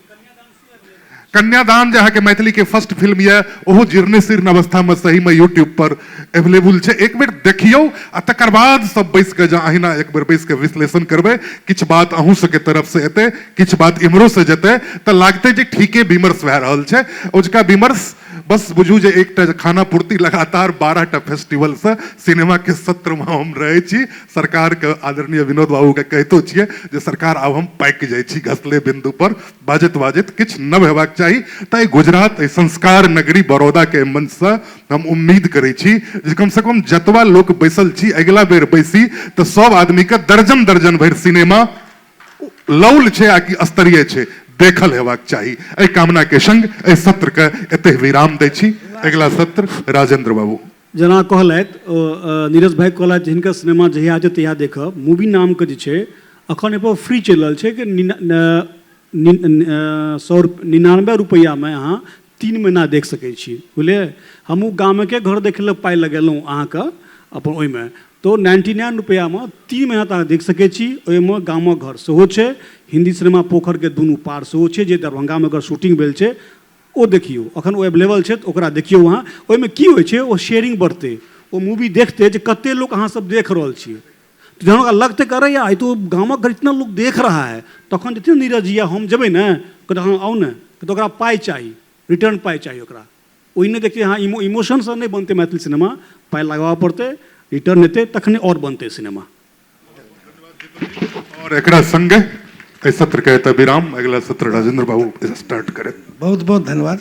कन्यादान जे अहाँके मैथिली के फर्स्ट फिल्म यऽ, ओहो जीर्ण शीर्ण अवस्थामे सहीमे यूट्यूब पर अवेलेबल छै। एक बेर देखियौ आ तकर बाद सब बैस कऽ जँ अहिना एक बेर बैस कऽ विश्लेषण करबै, किछु बात अहूँ सबके तरफसँ एतै, किछु बात इम्हरोसँ जेतै, तऽ लागतै जे ठीके विमर्श भए रहल छै। ओजुका विमर्श बस बुझू जे एकटा खाना पूर्ति लगातार 12 टा फेस्टिवलसँ सिनेमाके सत्रमे हम रहै छी। सरकारके आदरणीय विनोद बाबूके कहितो छियै जे सरकार आब हम पाकि जाइ छी घसले बिन्दु पर, बाजैत बाजैत किछु नव हेबाक चाही। तऽ एहि गुजरात, एहि संस्कार नगरी बड़ौदाके मंचसँ हम उम्मीद करै छी जे कमसँ कम जतबा लोक बैसल छी अगिला बेर बैसी तऽ सब आदमीके दर्जन दर्जन भरि सिनेमा लौल छै आ कि स्तरीय छै देखल हेबाक चाही। एहि कामनाके संग एहि सत्रके एतहि विराम दै छी। अगिला सत्र राजेंद्र बाबू। जेना कहलथि नीरज भाई कहलथि हिनकर सिनेमा जहिया छै तहिया देखब। मूवी नामके जे छै अखन एहिपर फ्री चलि रहल छै कि 199 रुपैआमे अहाँ 3 महीना देख सकै छी, बुझलियै। हमहूँ गामके घर देखै लए पाइ लगेलहुँ अहाँके अपन ओहिमे, तऽ 99 रुपैआमे 3 महीना तक अहाँ देख सकै छी। ओहिमे गामक घर सेहो छै, हिन्दी सिनेमा पोखरिके दुनू पार सेहो छै, जे दरभंगामे ओकर शूटिंग भेल छै ओ देखियौ, अखन ओ एवेलेबल छै तऽ ओकरा देखियौ अहाँ। ओहिमे की होइ छै, ओ शेयरिंग बढ़तै, ओ मूवी देखतै जे कते लोक अहाँ सब देख रहल छियै, तऽ जहन ओकरा लगतै कि अरे यार ई तो गामक घर इतना लोग देख रहा है, तखन जे नीरज जी हम जेबै ने, कहतै हँ आउ ने, तऽ ओकरा पाइ चाही, रिटर्न पाइ चाही ओकरा। ओहि नहि देखियै अहाँ इमोशनसँ नहि बनतै मैथिली सिनेमा, पाइ लगाबऽ पड़तै, रिटर्न एतै तखने आओर बनतै सिनेमा। और एकरा संगे एहि सत्र के एतऽ विराम। अगिला सत्र राजेंद्र बाबू स्टार्ट करे। बहुत बहुत धन्यवाद।